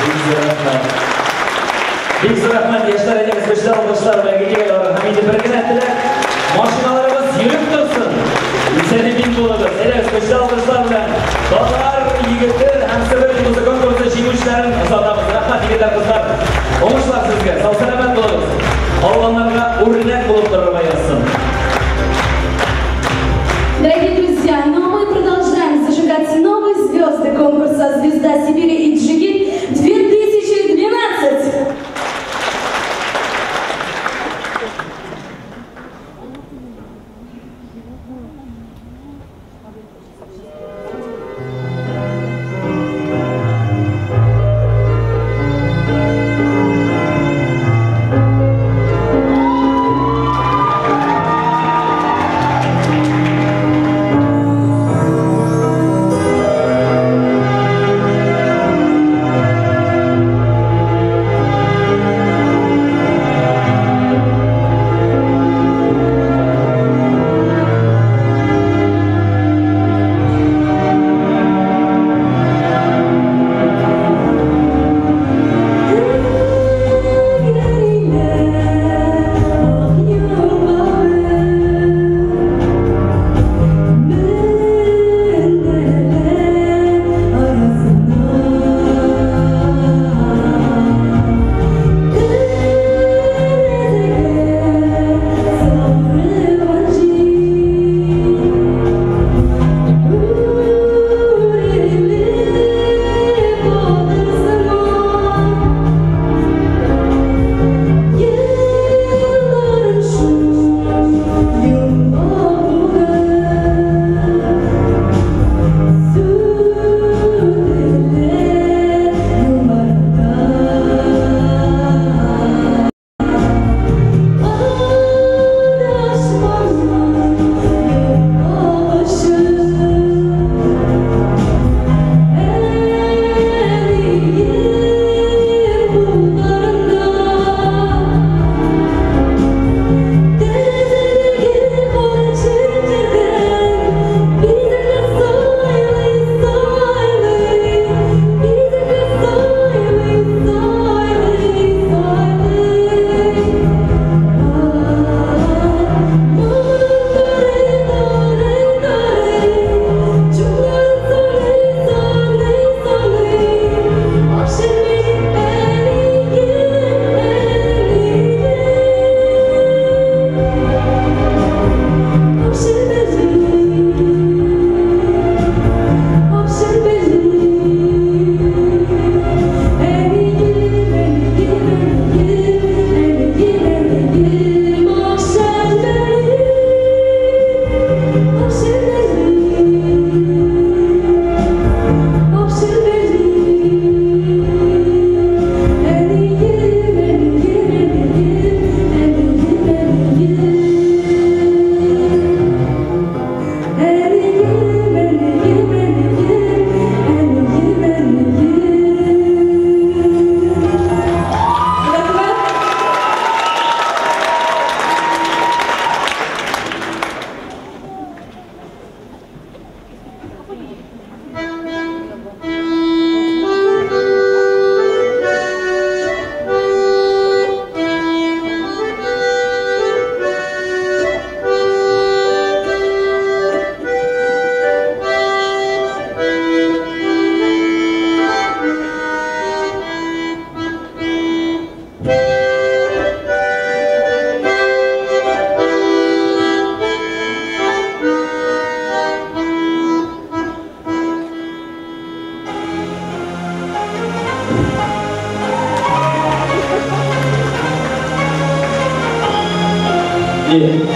Бик зур рәхмәт. Бик зур рәхмәт, яшьләр, әйдәгез, көчле алкышлар бәйгегә алар. Һәм инде бер генә теләк, машиналарыбыз йөреп торсын. Исән-имин булыгыз. Әйдәгез, көчле алкышлар белән татар егете һәм Себер йолдызы конкурсы җиңүчеләрен озатабыз. Рәхмәт, егетләр, кызлар. Уңышлар сезгә. Сау-сәламәт булыгыз. Калганнарга үрнәк булып торырга язсын. Дорогие друзья, ну а мы продолжаем зажигать новые звезды конкурса «Звезда Сибири» и «Джигит» 2012. Yeah.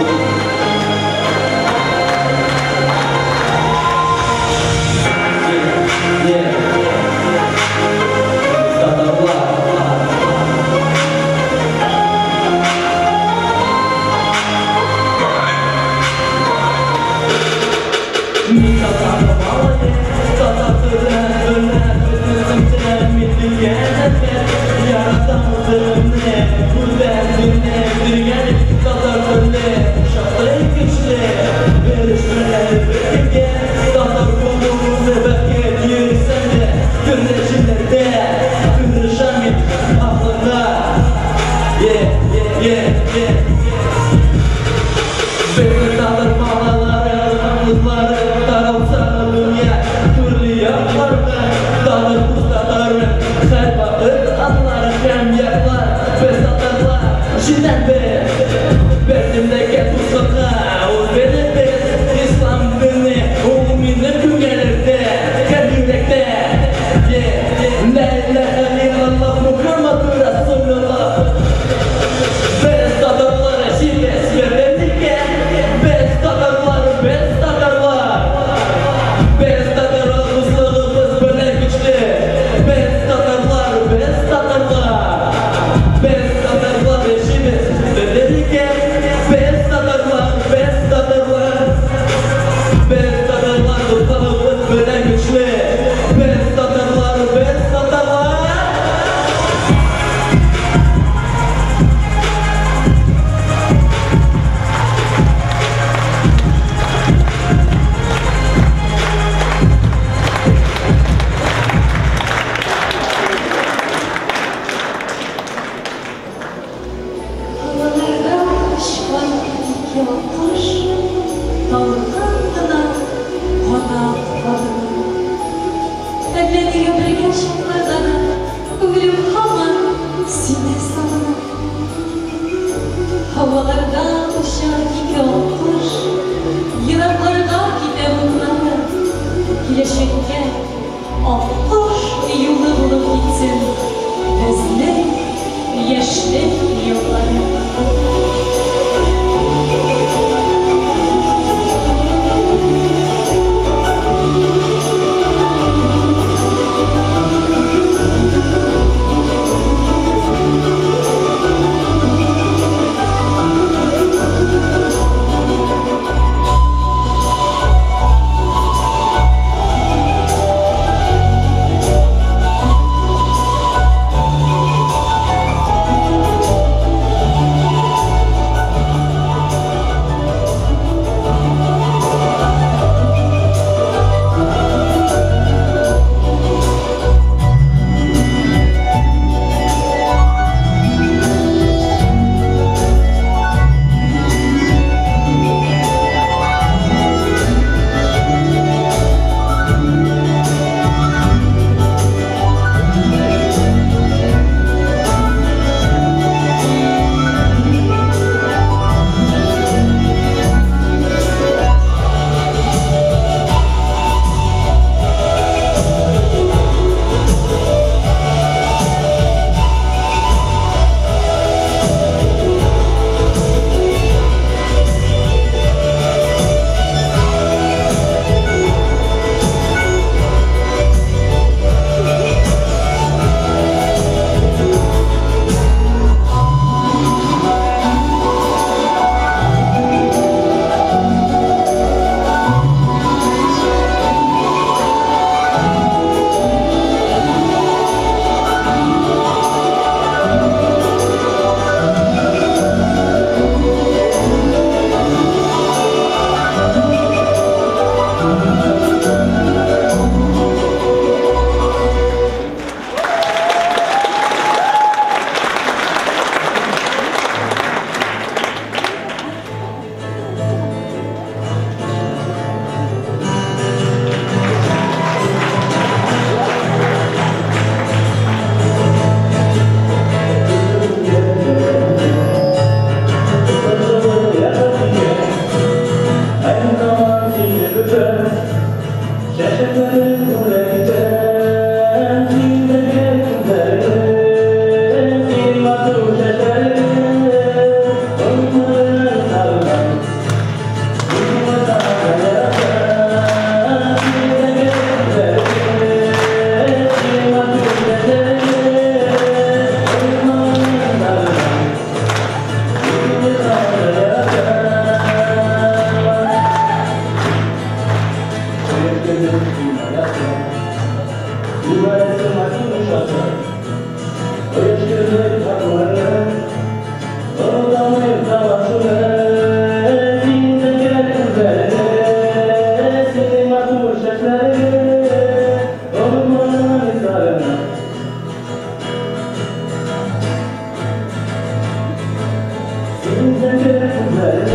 Мәхәббәт бир!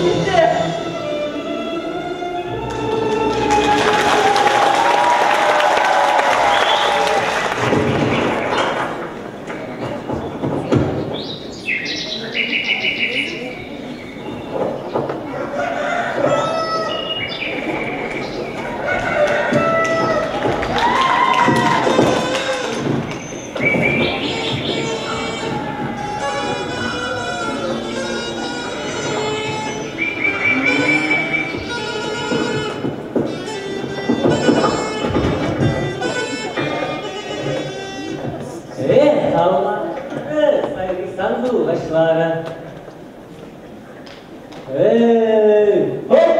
Инде! Эх, алмагачлары, сайрый сандугачлары. Эй, хоп!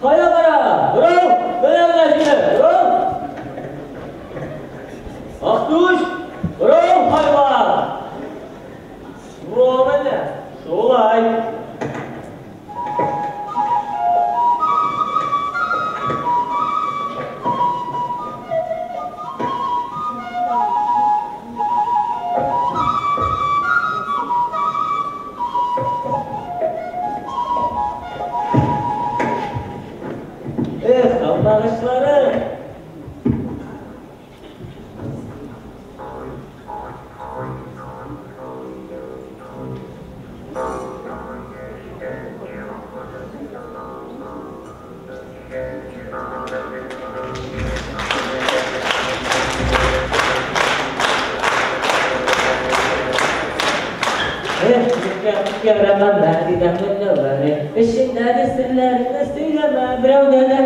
Кая бара? Борыл! Менә менә сине, борыл! Актүш, борыл, хайван! Во менә, шулай. Эх, алмагачлары! Эх, Мөкәррәмә Мәдинә Мөнәввәрә, эчеңдәге серләреңне сөйләмә берәүгә дә.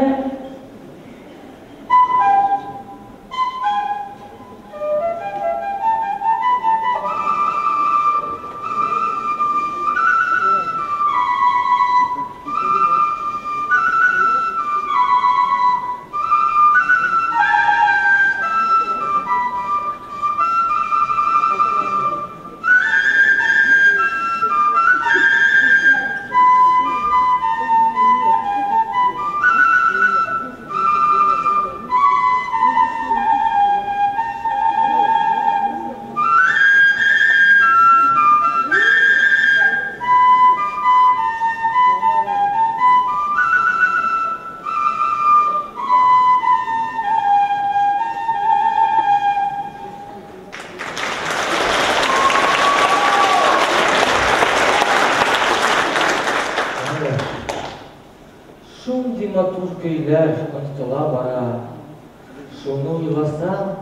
Шундый матур көйләр онытыла бара. Шуны уйласам,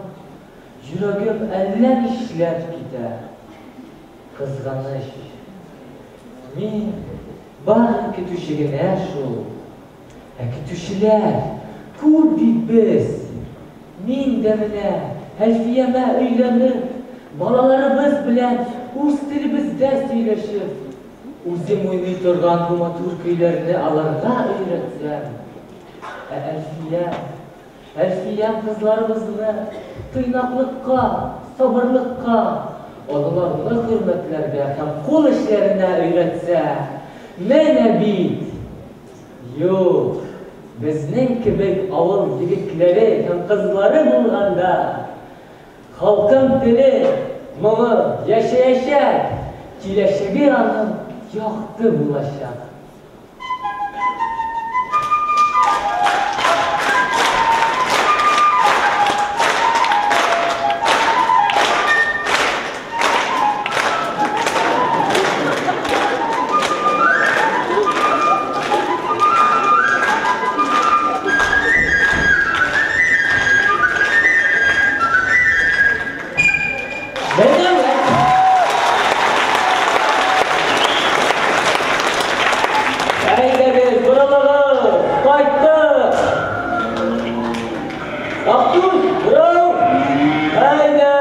йөрәгем әллә нишләп китә. Кызганыч. Мин бары көтүче генә шул. Ә көтүчеләр күп бит без. Мин дә менә Әлфиямә өйләнеп, балаларыбыз белән үз телебездә сөйләшеп, үзем уйный торган бу матур көйләрне аларга өйрәтсәм. Ә Әлфия, Әлфиям кызларыбызны тыйнаклыкка, сабырлыкка, олыларны хөрмәтләргә һәм кул эшләренә өйрәтсә, менә бит! Юк, безнең кебек авыл егетләре һәм кызлары булганда, халкым теле, моңы яшәячәк, киләчәге аның якты булачак. Әйдәгез, борылыгыз, кайттык! Актүш, борыл! Әйдә!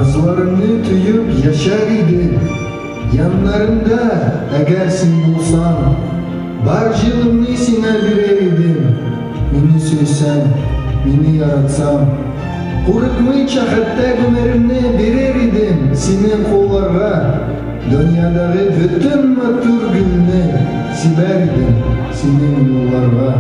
Назларыңны тоеп яшәр идем. Яннарымда, әгәр син булсаң, бар җылымны сиңа бирер идем. Мине сөйсәң, мине яратсаң, курыкмыйча хәтта гомеремне бирер идем синең кулларга. Дөньядагы бөтен матур гөлне сибәр идем синең юлларга.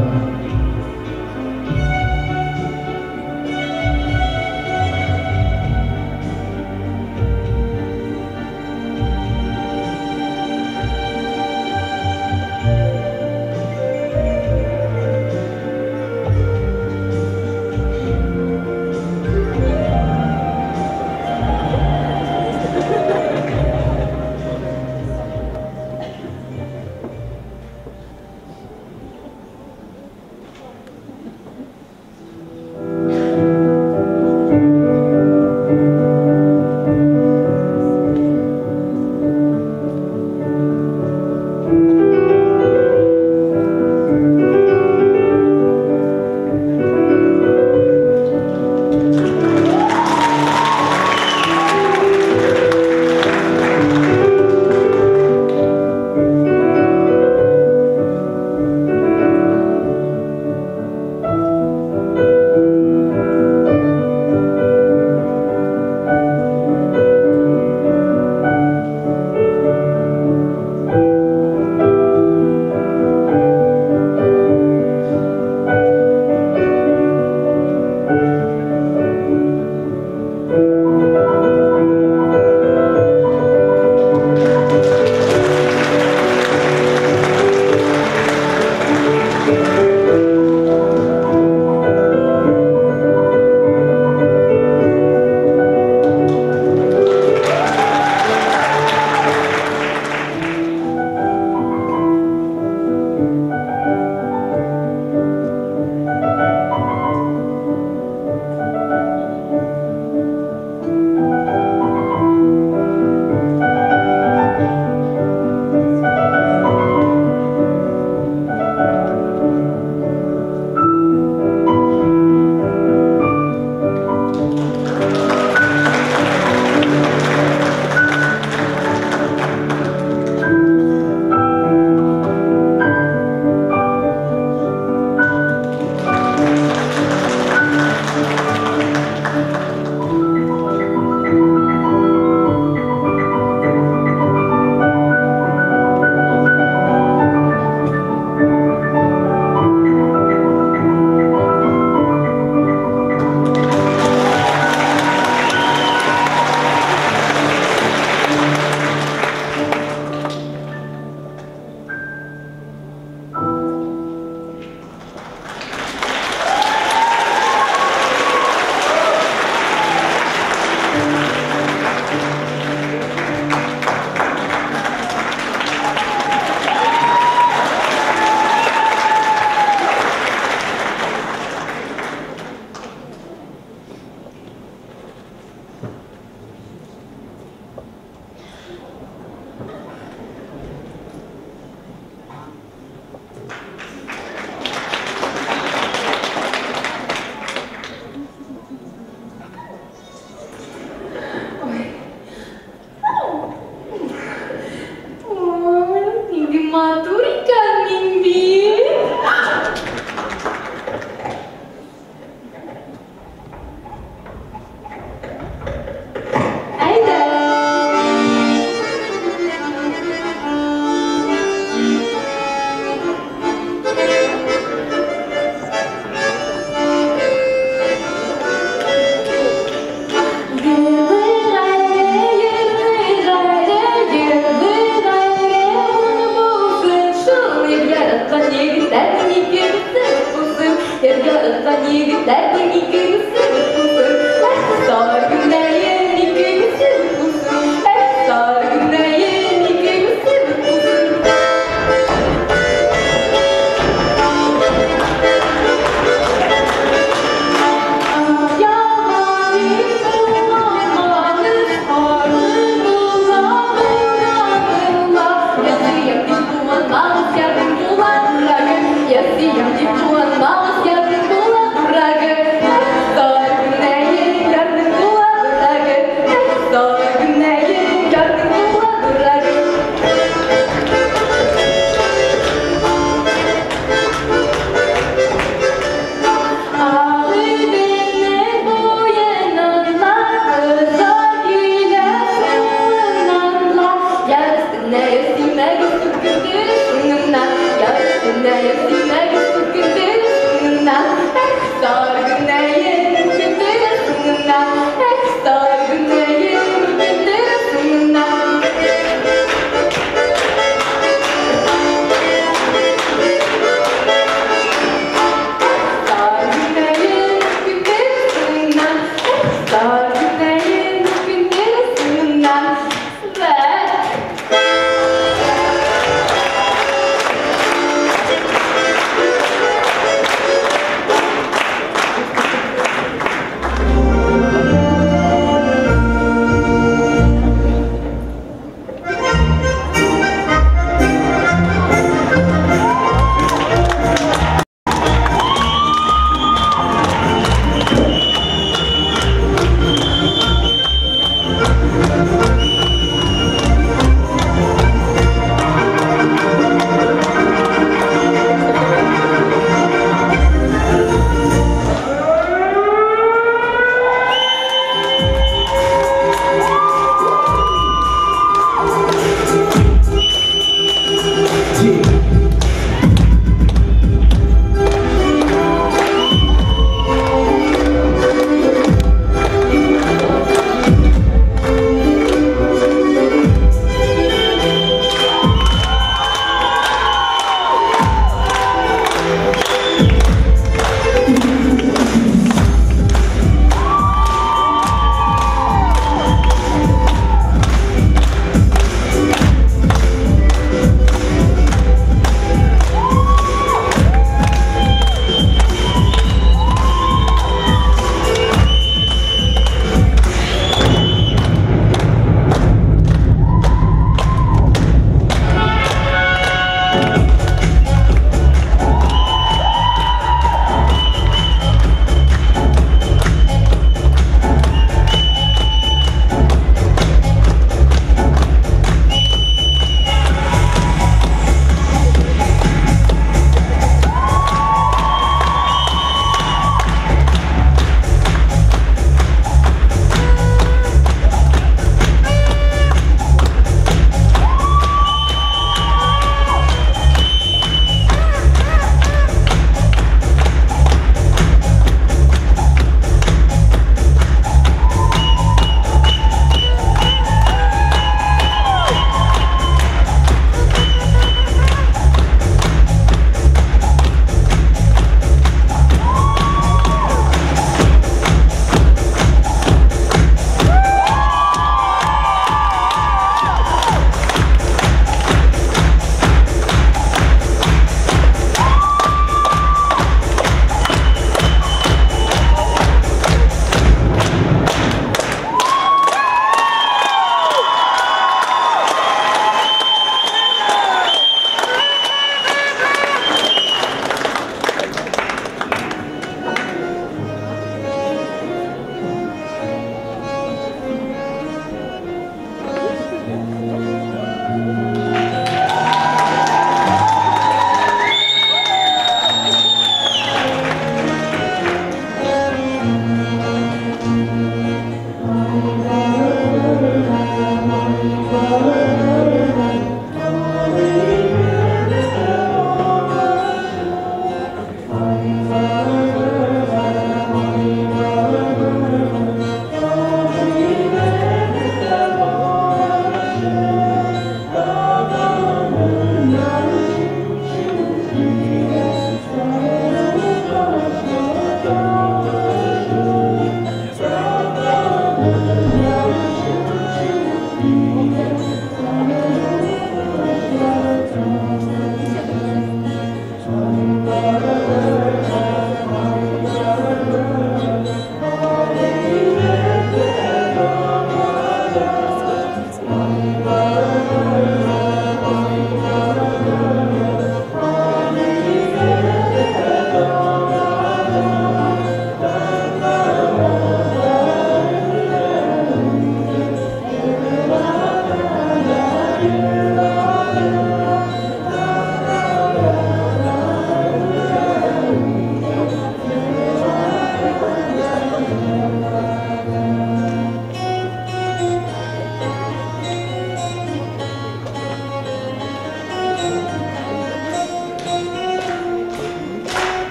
Я съем, не була, мало я була, дурага. гөлнәем, тимәгез үкенде соңыннан. Эх, сары гөлнәем, үкенде соңыннан. Эх, сары гөлнәем, үкенде соңыннан. Сары гөлнәем, үкенде соңыннан. Эх, сары гөлнәем, үкенде соңыннан. Вәт.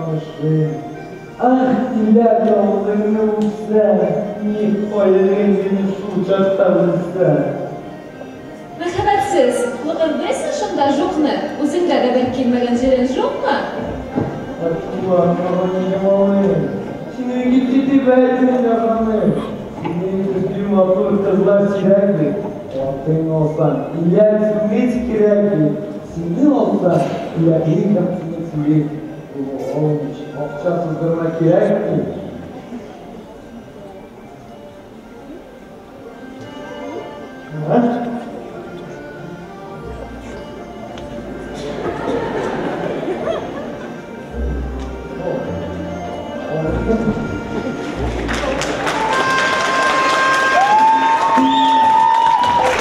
Сагышым. Ах, тиләр авызыңны үпсә, ни кайгы сине шул чакта үлсә. Мәхәббәтсез, лыгырдыйсың шунда жукны, үзеңдә дә бер килмәгән җирең жукмы? Ачуланма, малым, синең китте дип әйтмим җаһаным. Синең төсле матур кызлар сирәк бит. Атың алсаң, иләк сүмеч кирәк бит. Сине алсаң, иләклек һәм сине сүрек. Булмыш, акча туздырма кирәк бит.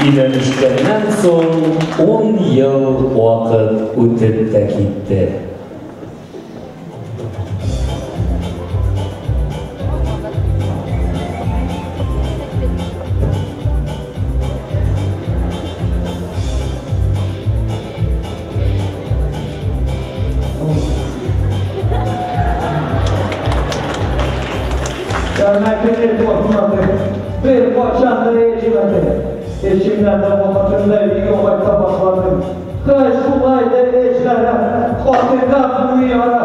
Өйләнешкәннән соң 10 ел вакыт үтеп тә китте. Тәмәкене тотмады, бер кайчан да эчмәде. Эшемнән дә вакытында өйгә кайта башладым. Хәй, шулай да эшләре, хатынга булмый яра.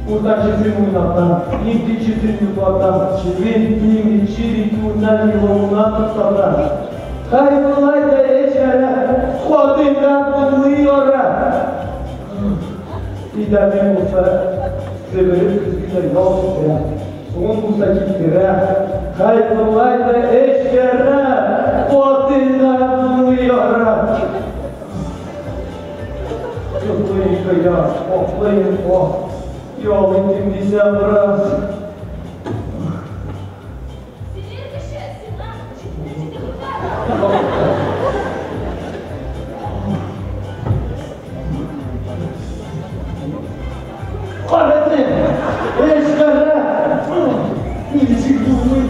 Уртанчысын уйнатам, икенчесен йоклатам, чебен киемен чирик уннан елавыннан туктатам. Хәй, болай да эшләре, хатынга булмый яра. Өйдә булса, себереп көзгедә ял итә, суын булса киптерә. Хәй, болай да эшләре, хатынга булмый яра. Йоклыйм кояш, аклыйм ак, ял итим дисәм бераз. Синер кеше, сиңа җитте Хәләтем, эшләре, ничек булмый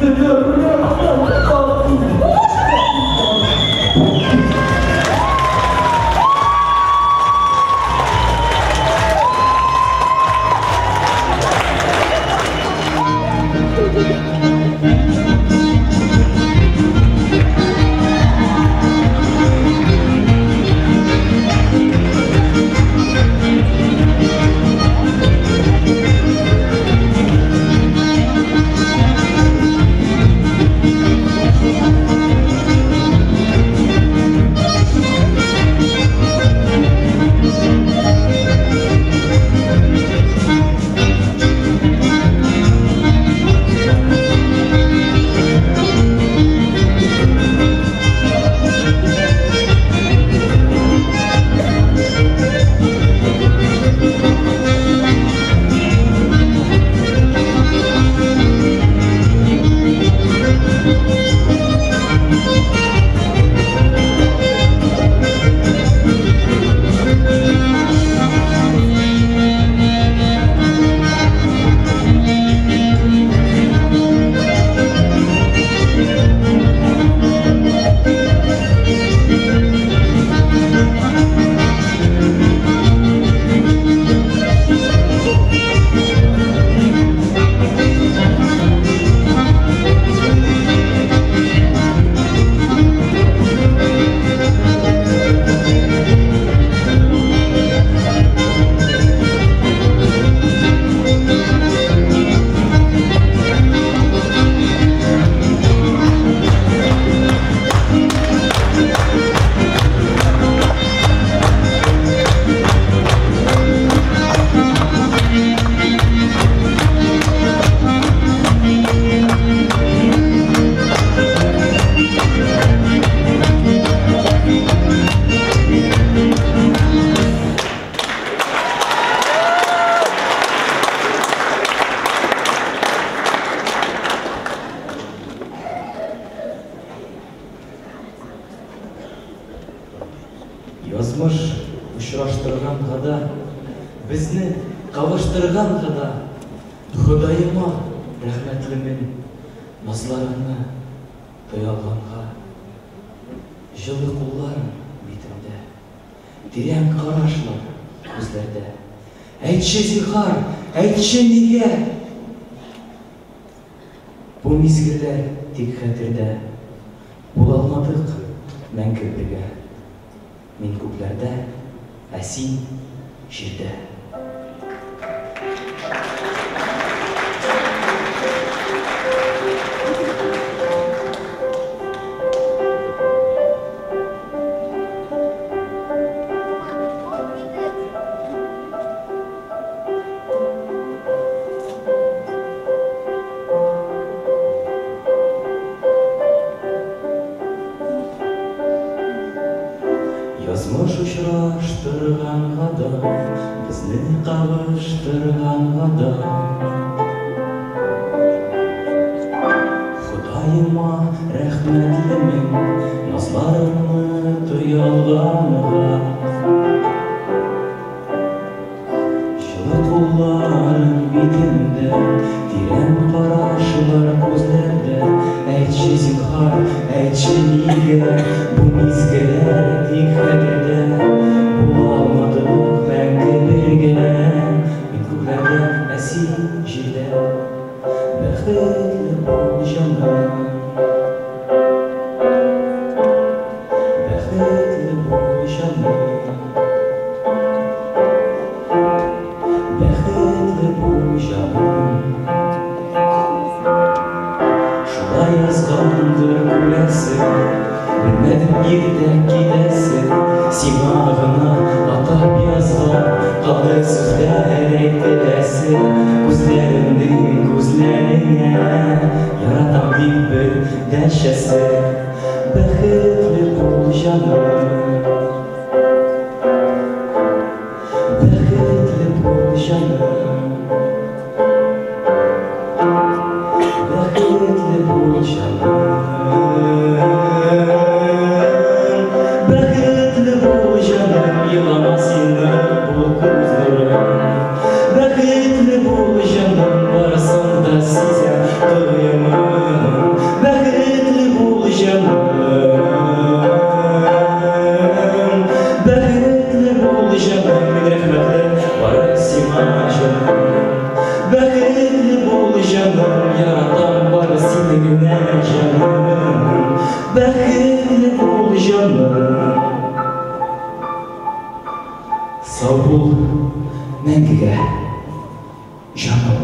Язмыш очраштырганга да, безне кавыштырганга да, Ходаема рәхмәтлемен, назларыңны тоя алганга. Җылы кулларың битемдә, тирән карашлар күзләрдә. Әйтче, зинһар, әйтче нигә? Бу мизгелләр тик хәтердә. Була алмадык мәңге бергә. Мин күкләрдә, ә син җирдә. Язмыш очраштырганга да, безне кавыштырганга да. Ходаема рәхмәтле мин, назларыңны тоялганга. Җылы кулларың битемдә, тирән карашлар күзләрдә. Әйтче, зинһар, әйтче нигә, бу мизгелләр тик хәтердә. Була алмадык мәңге бергә. Мин күкләрдә, ә син җирдә. Бәхетле бул, җаным. Бәхетле бул, җаным. Бәхетле бул, җаным. Шулай язгандыр, күрәсең, белмәдем иртә китәсең. Сиңа гына атап язган калды сүзләр әйтеләсе. Күзләремнең күзләреңә яратам дип бер дәшәсе. Бәхетле бул, җаным. Бәхетле бул, җаным. Бәхетле бул, җаным. Бәхетле бул, җаным. Елама син, нык бул, күз нурым. Бәхетле бул, җаным. Барысын да сизәм, тоямын. Бәхетле бул, җаным. Бәхетле бул, җаным. Мин рәхмәтле бары сиңа, җаным. Бәхетле бул, җаным. Яратам бары сине генә, җаным. Бәхетле бул, җаным. Сау бул мәңгегә, җаным.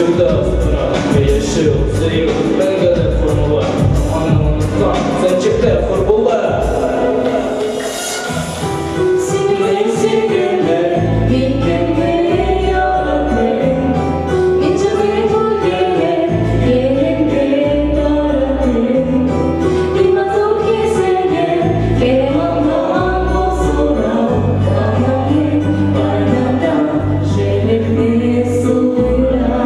Йөрәгемдә астыра, яшәү, сөю, мәңгелек формула. Аны оныткан, сәнчектә хур була. Син минем сөйгәнем, мин кемне яраттым. Мин җылыйм күлгәнем, йөрәгемдә тараттым. Мин матур кисәгем, кем алган булсура, Канатым кайната, җелекне суыра.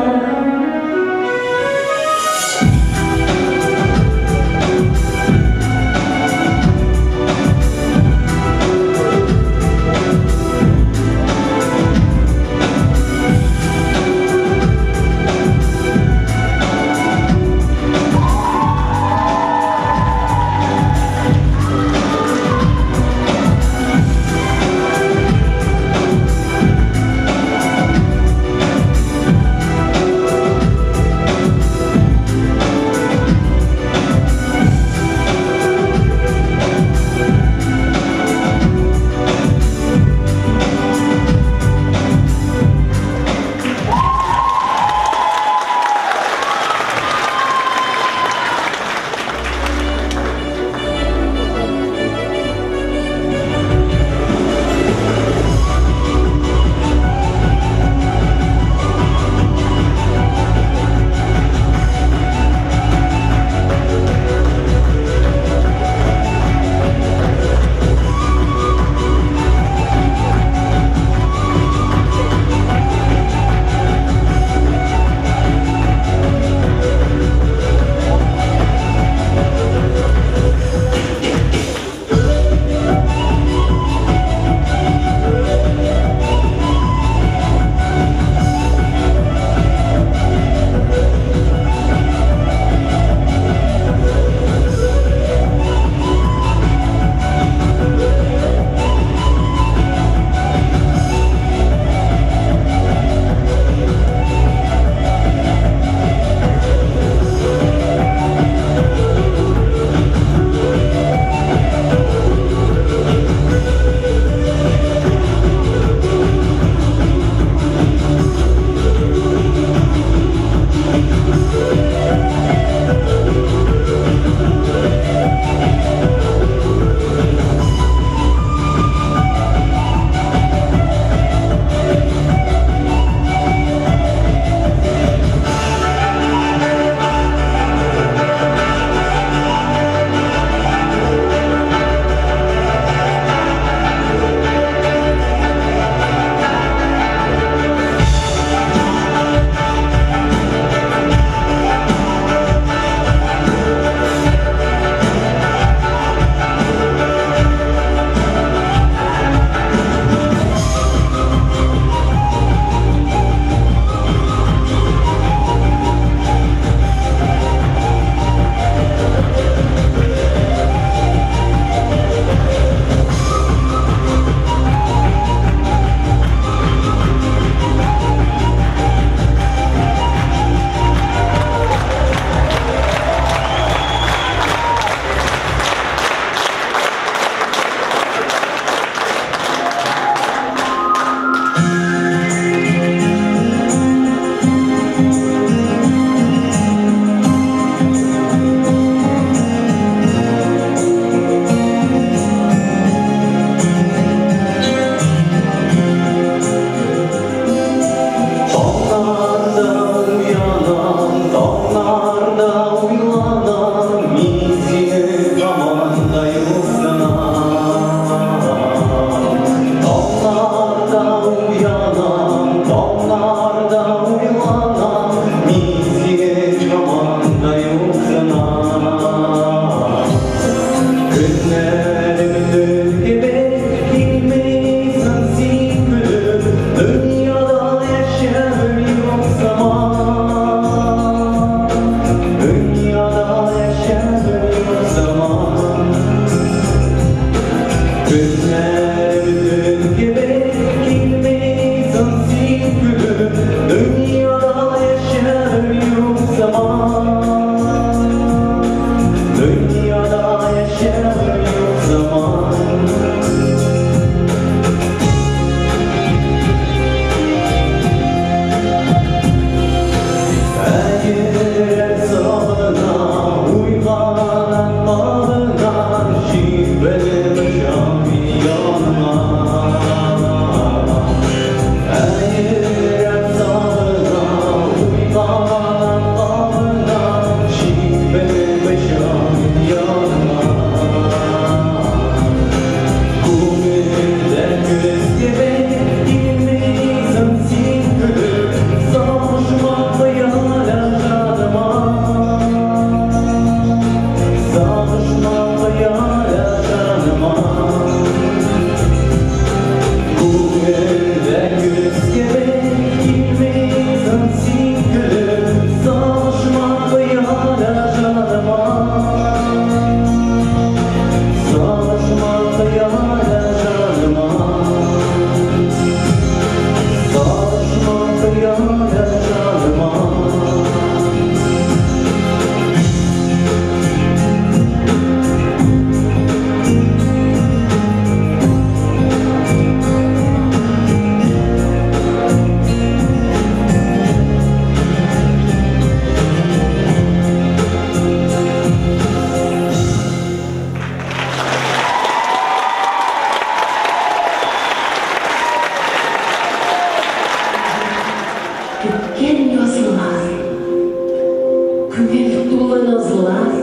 Күңел тулы назлар,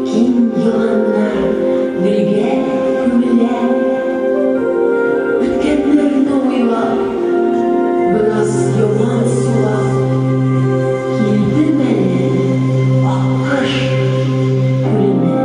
киң яланнар гөлгә күмелә. Үткәннәрне уйлап, бераз яман сулап, килдем әле Аккош күленә.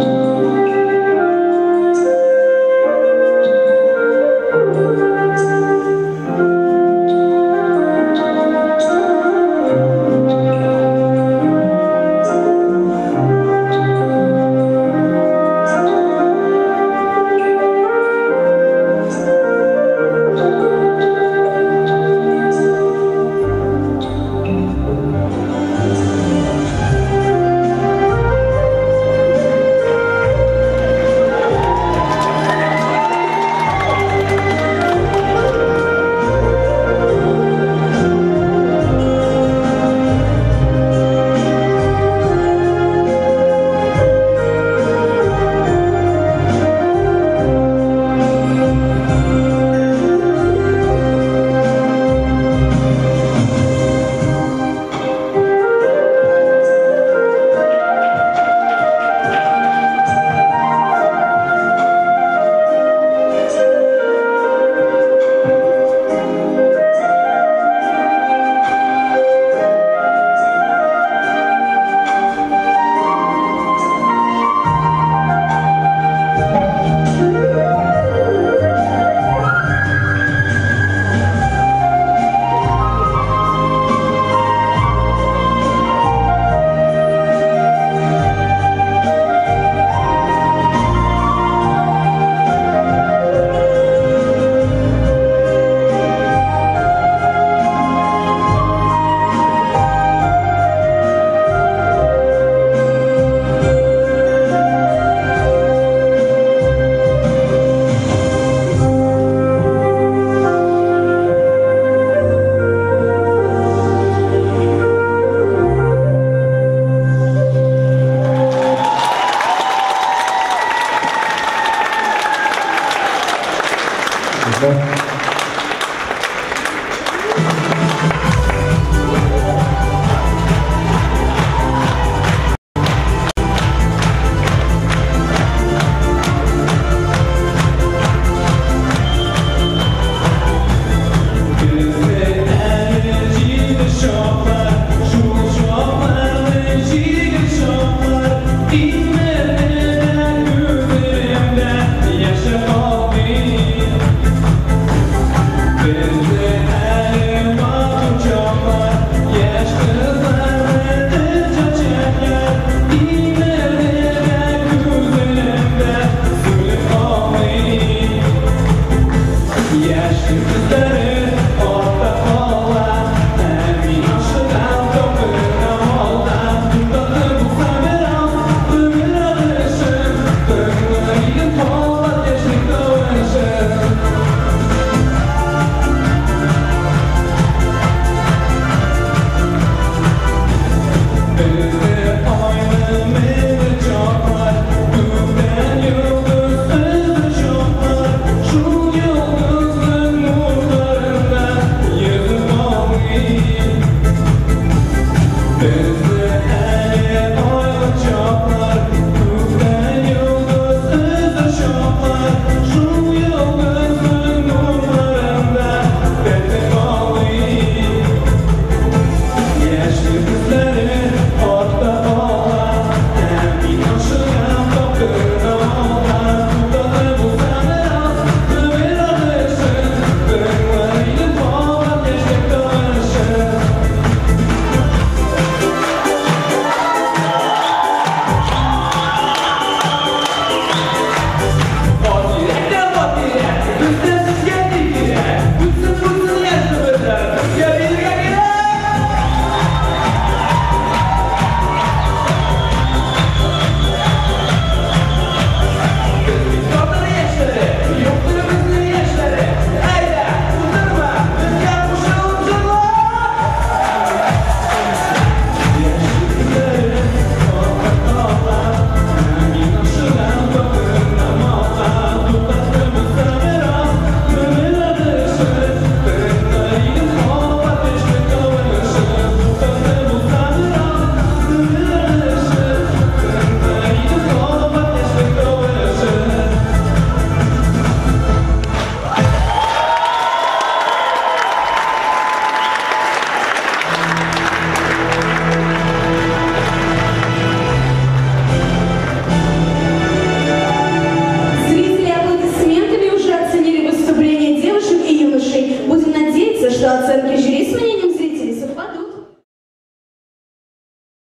оценки жюри.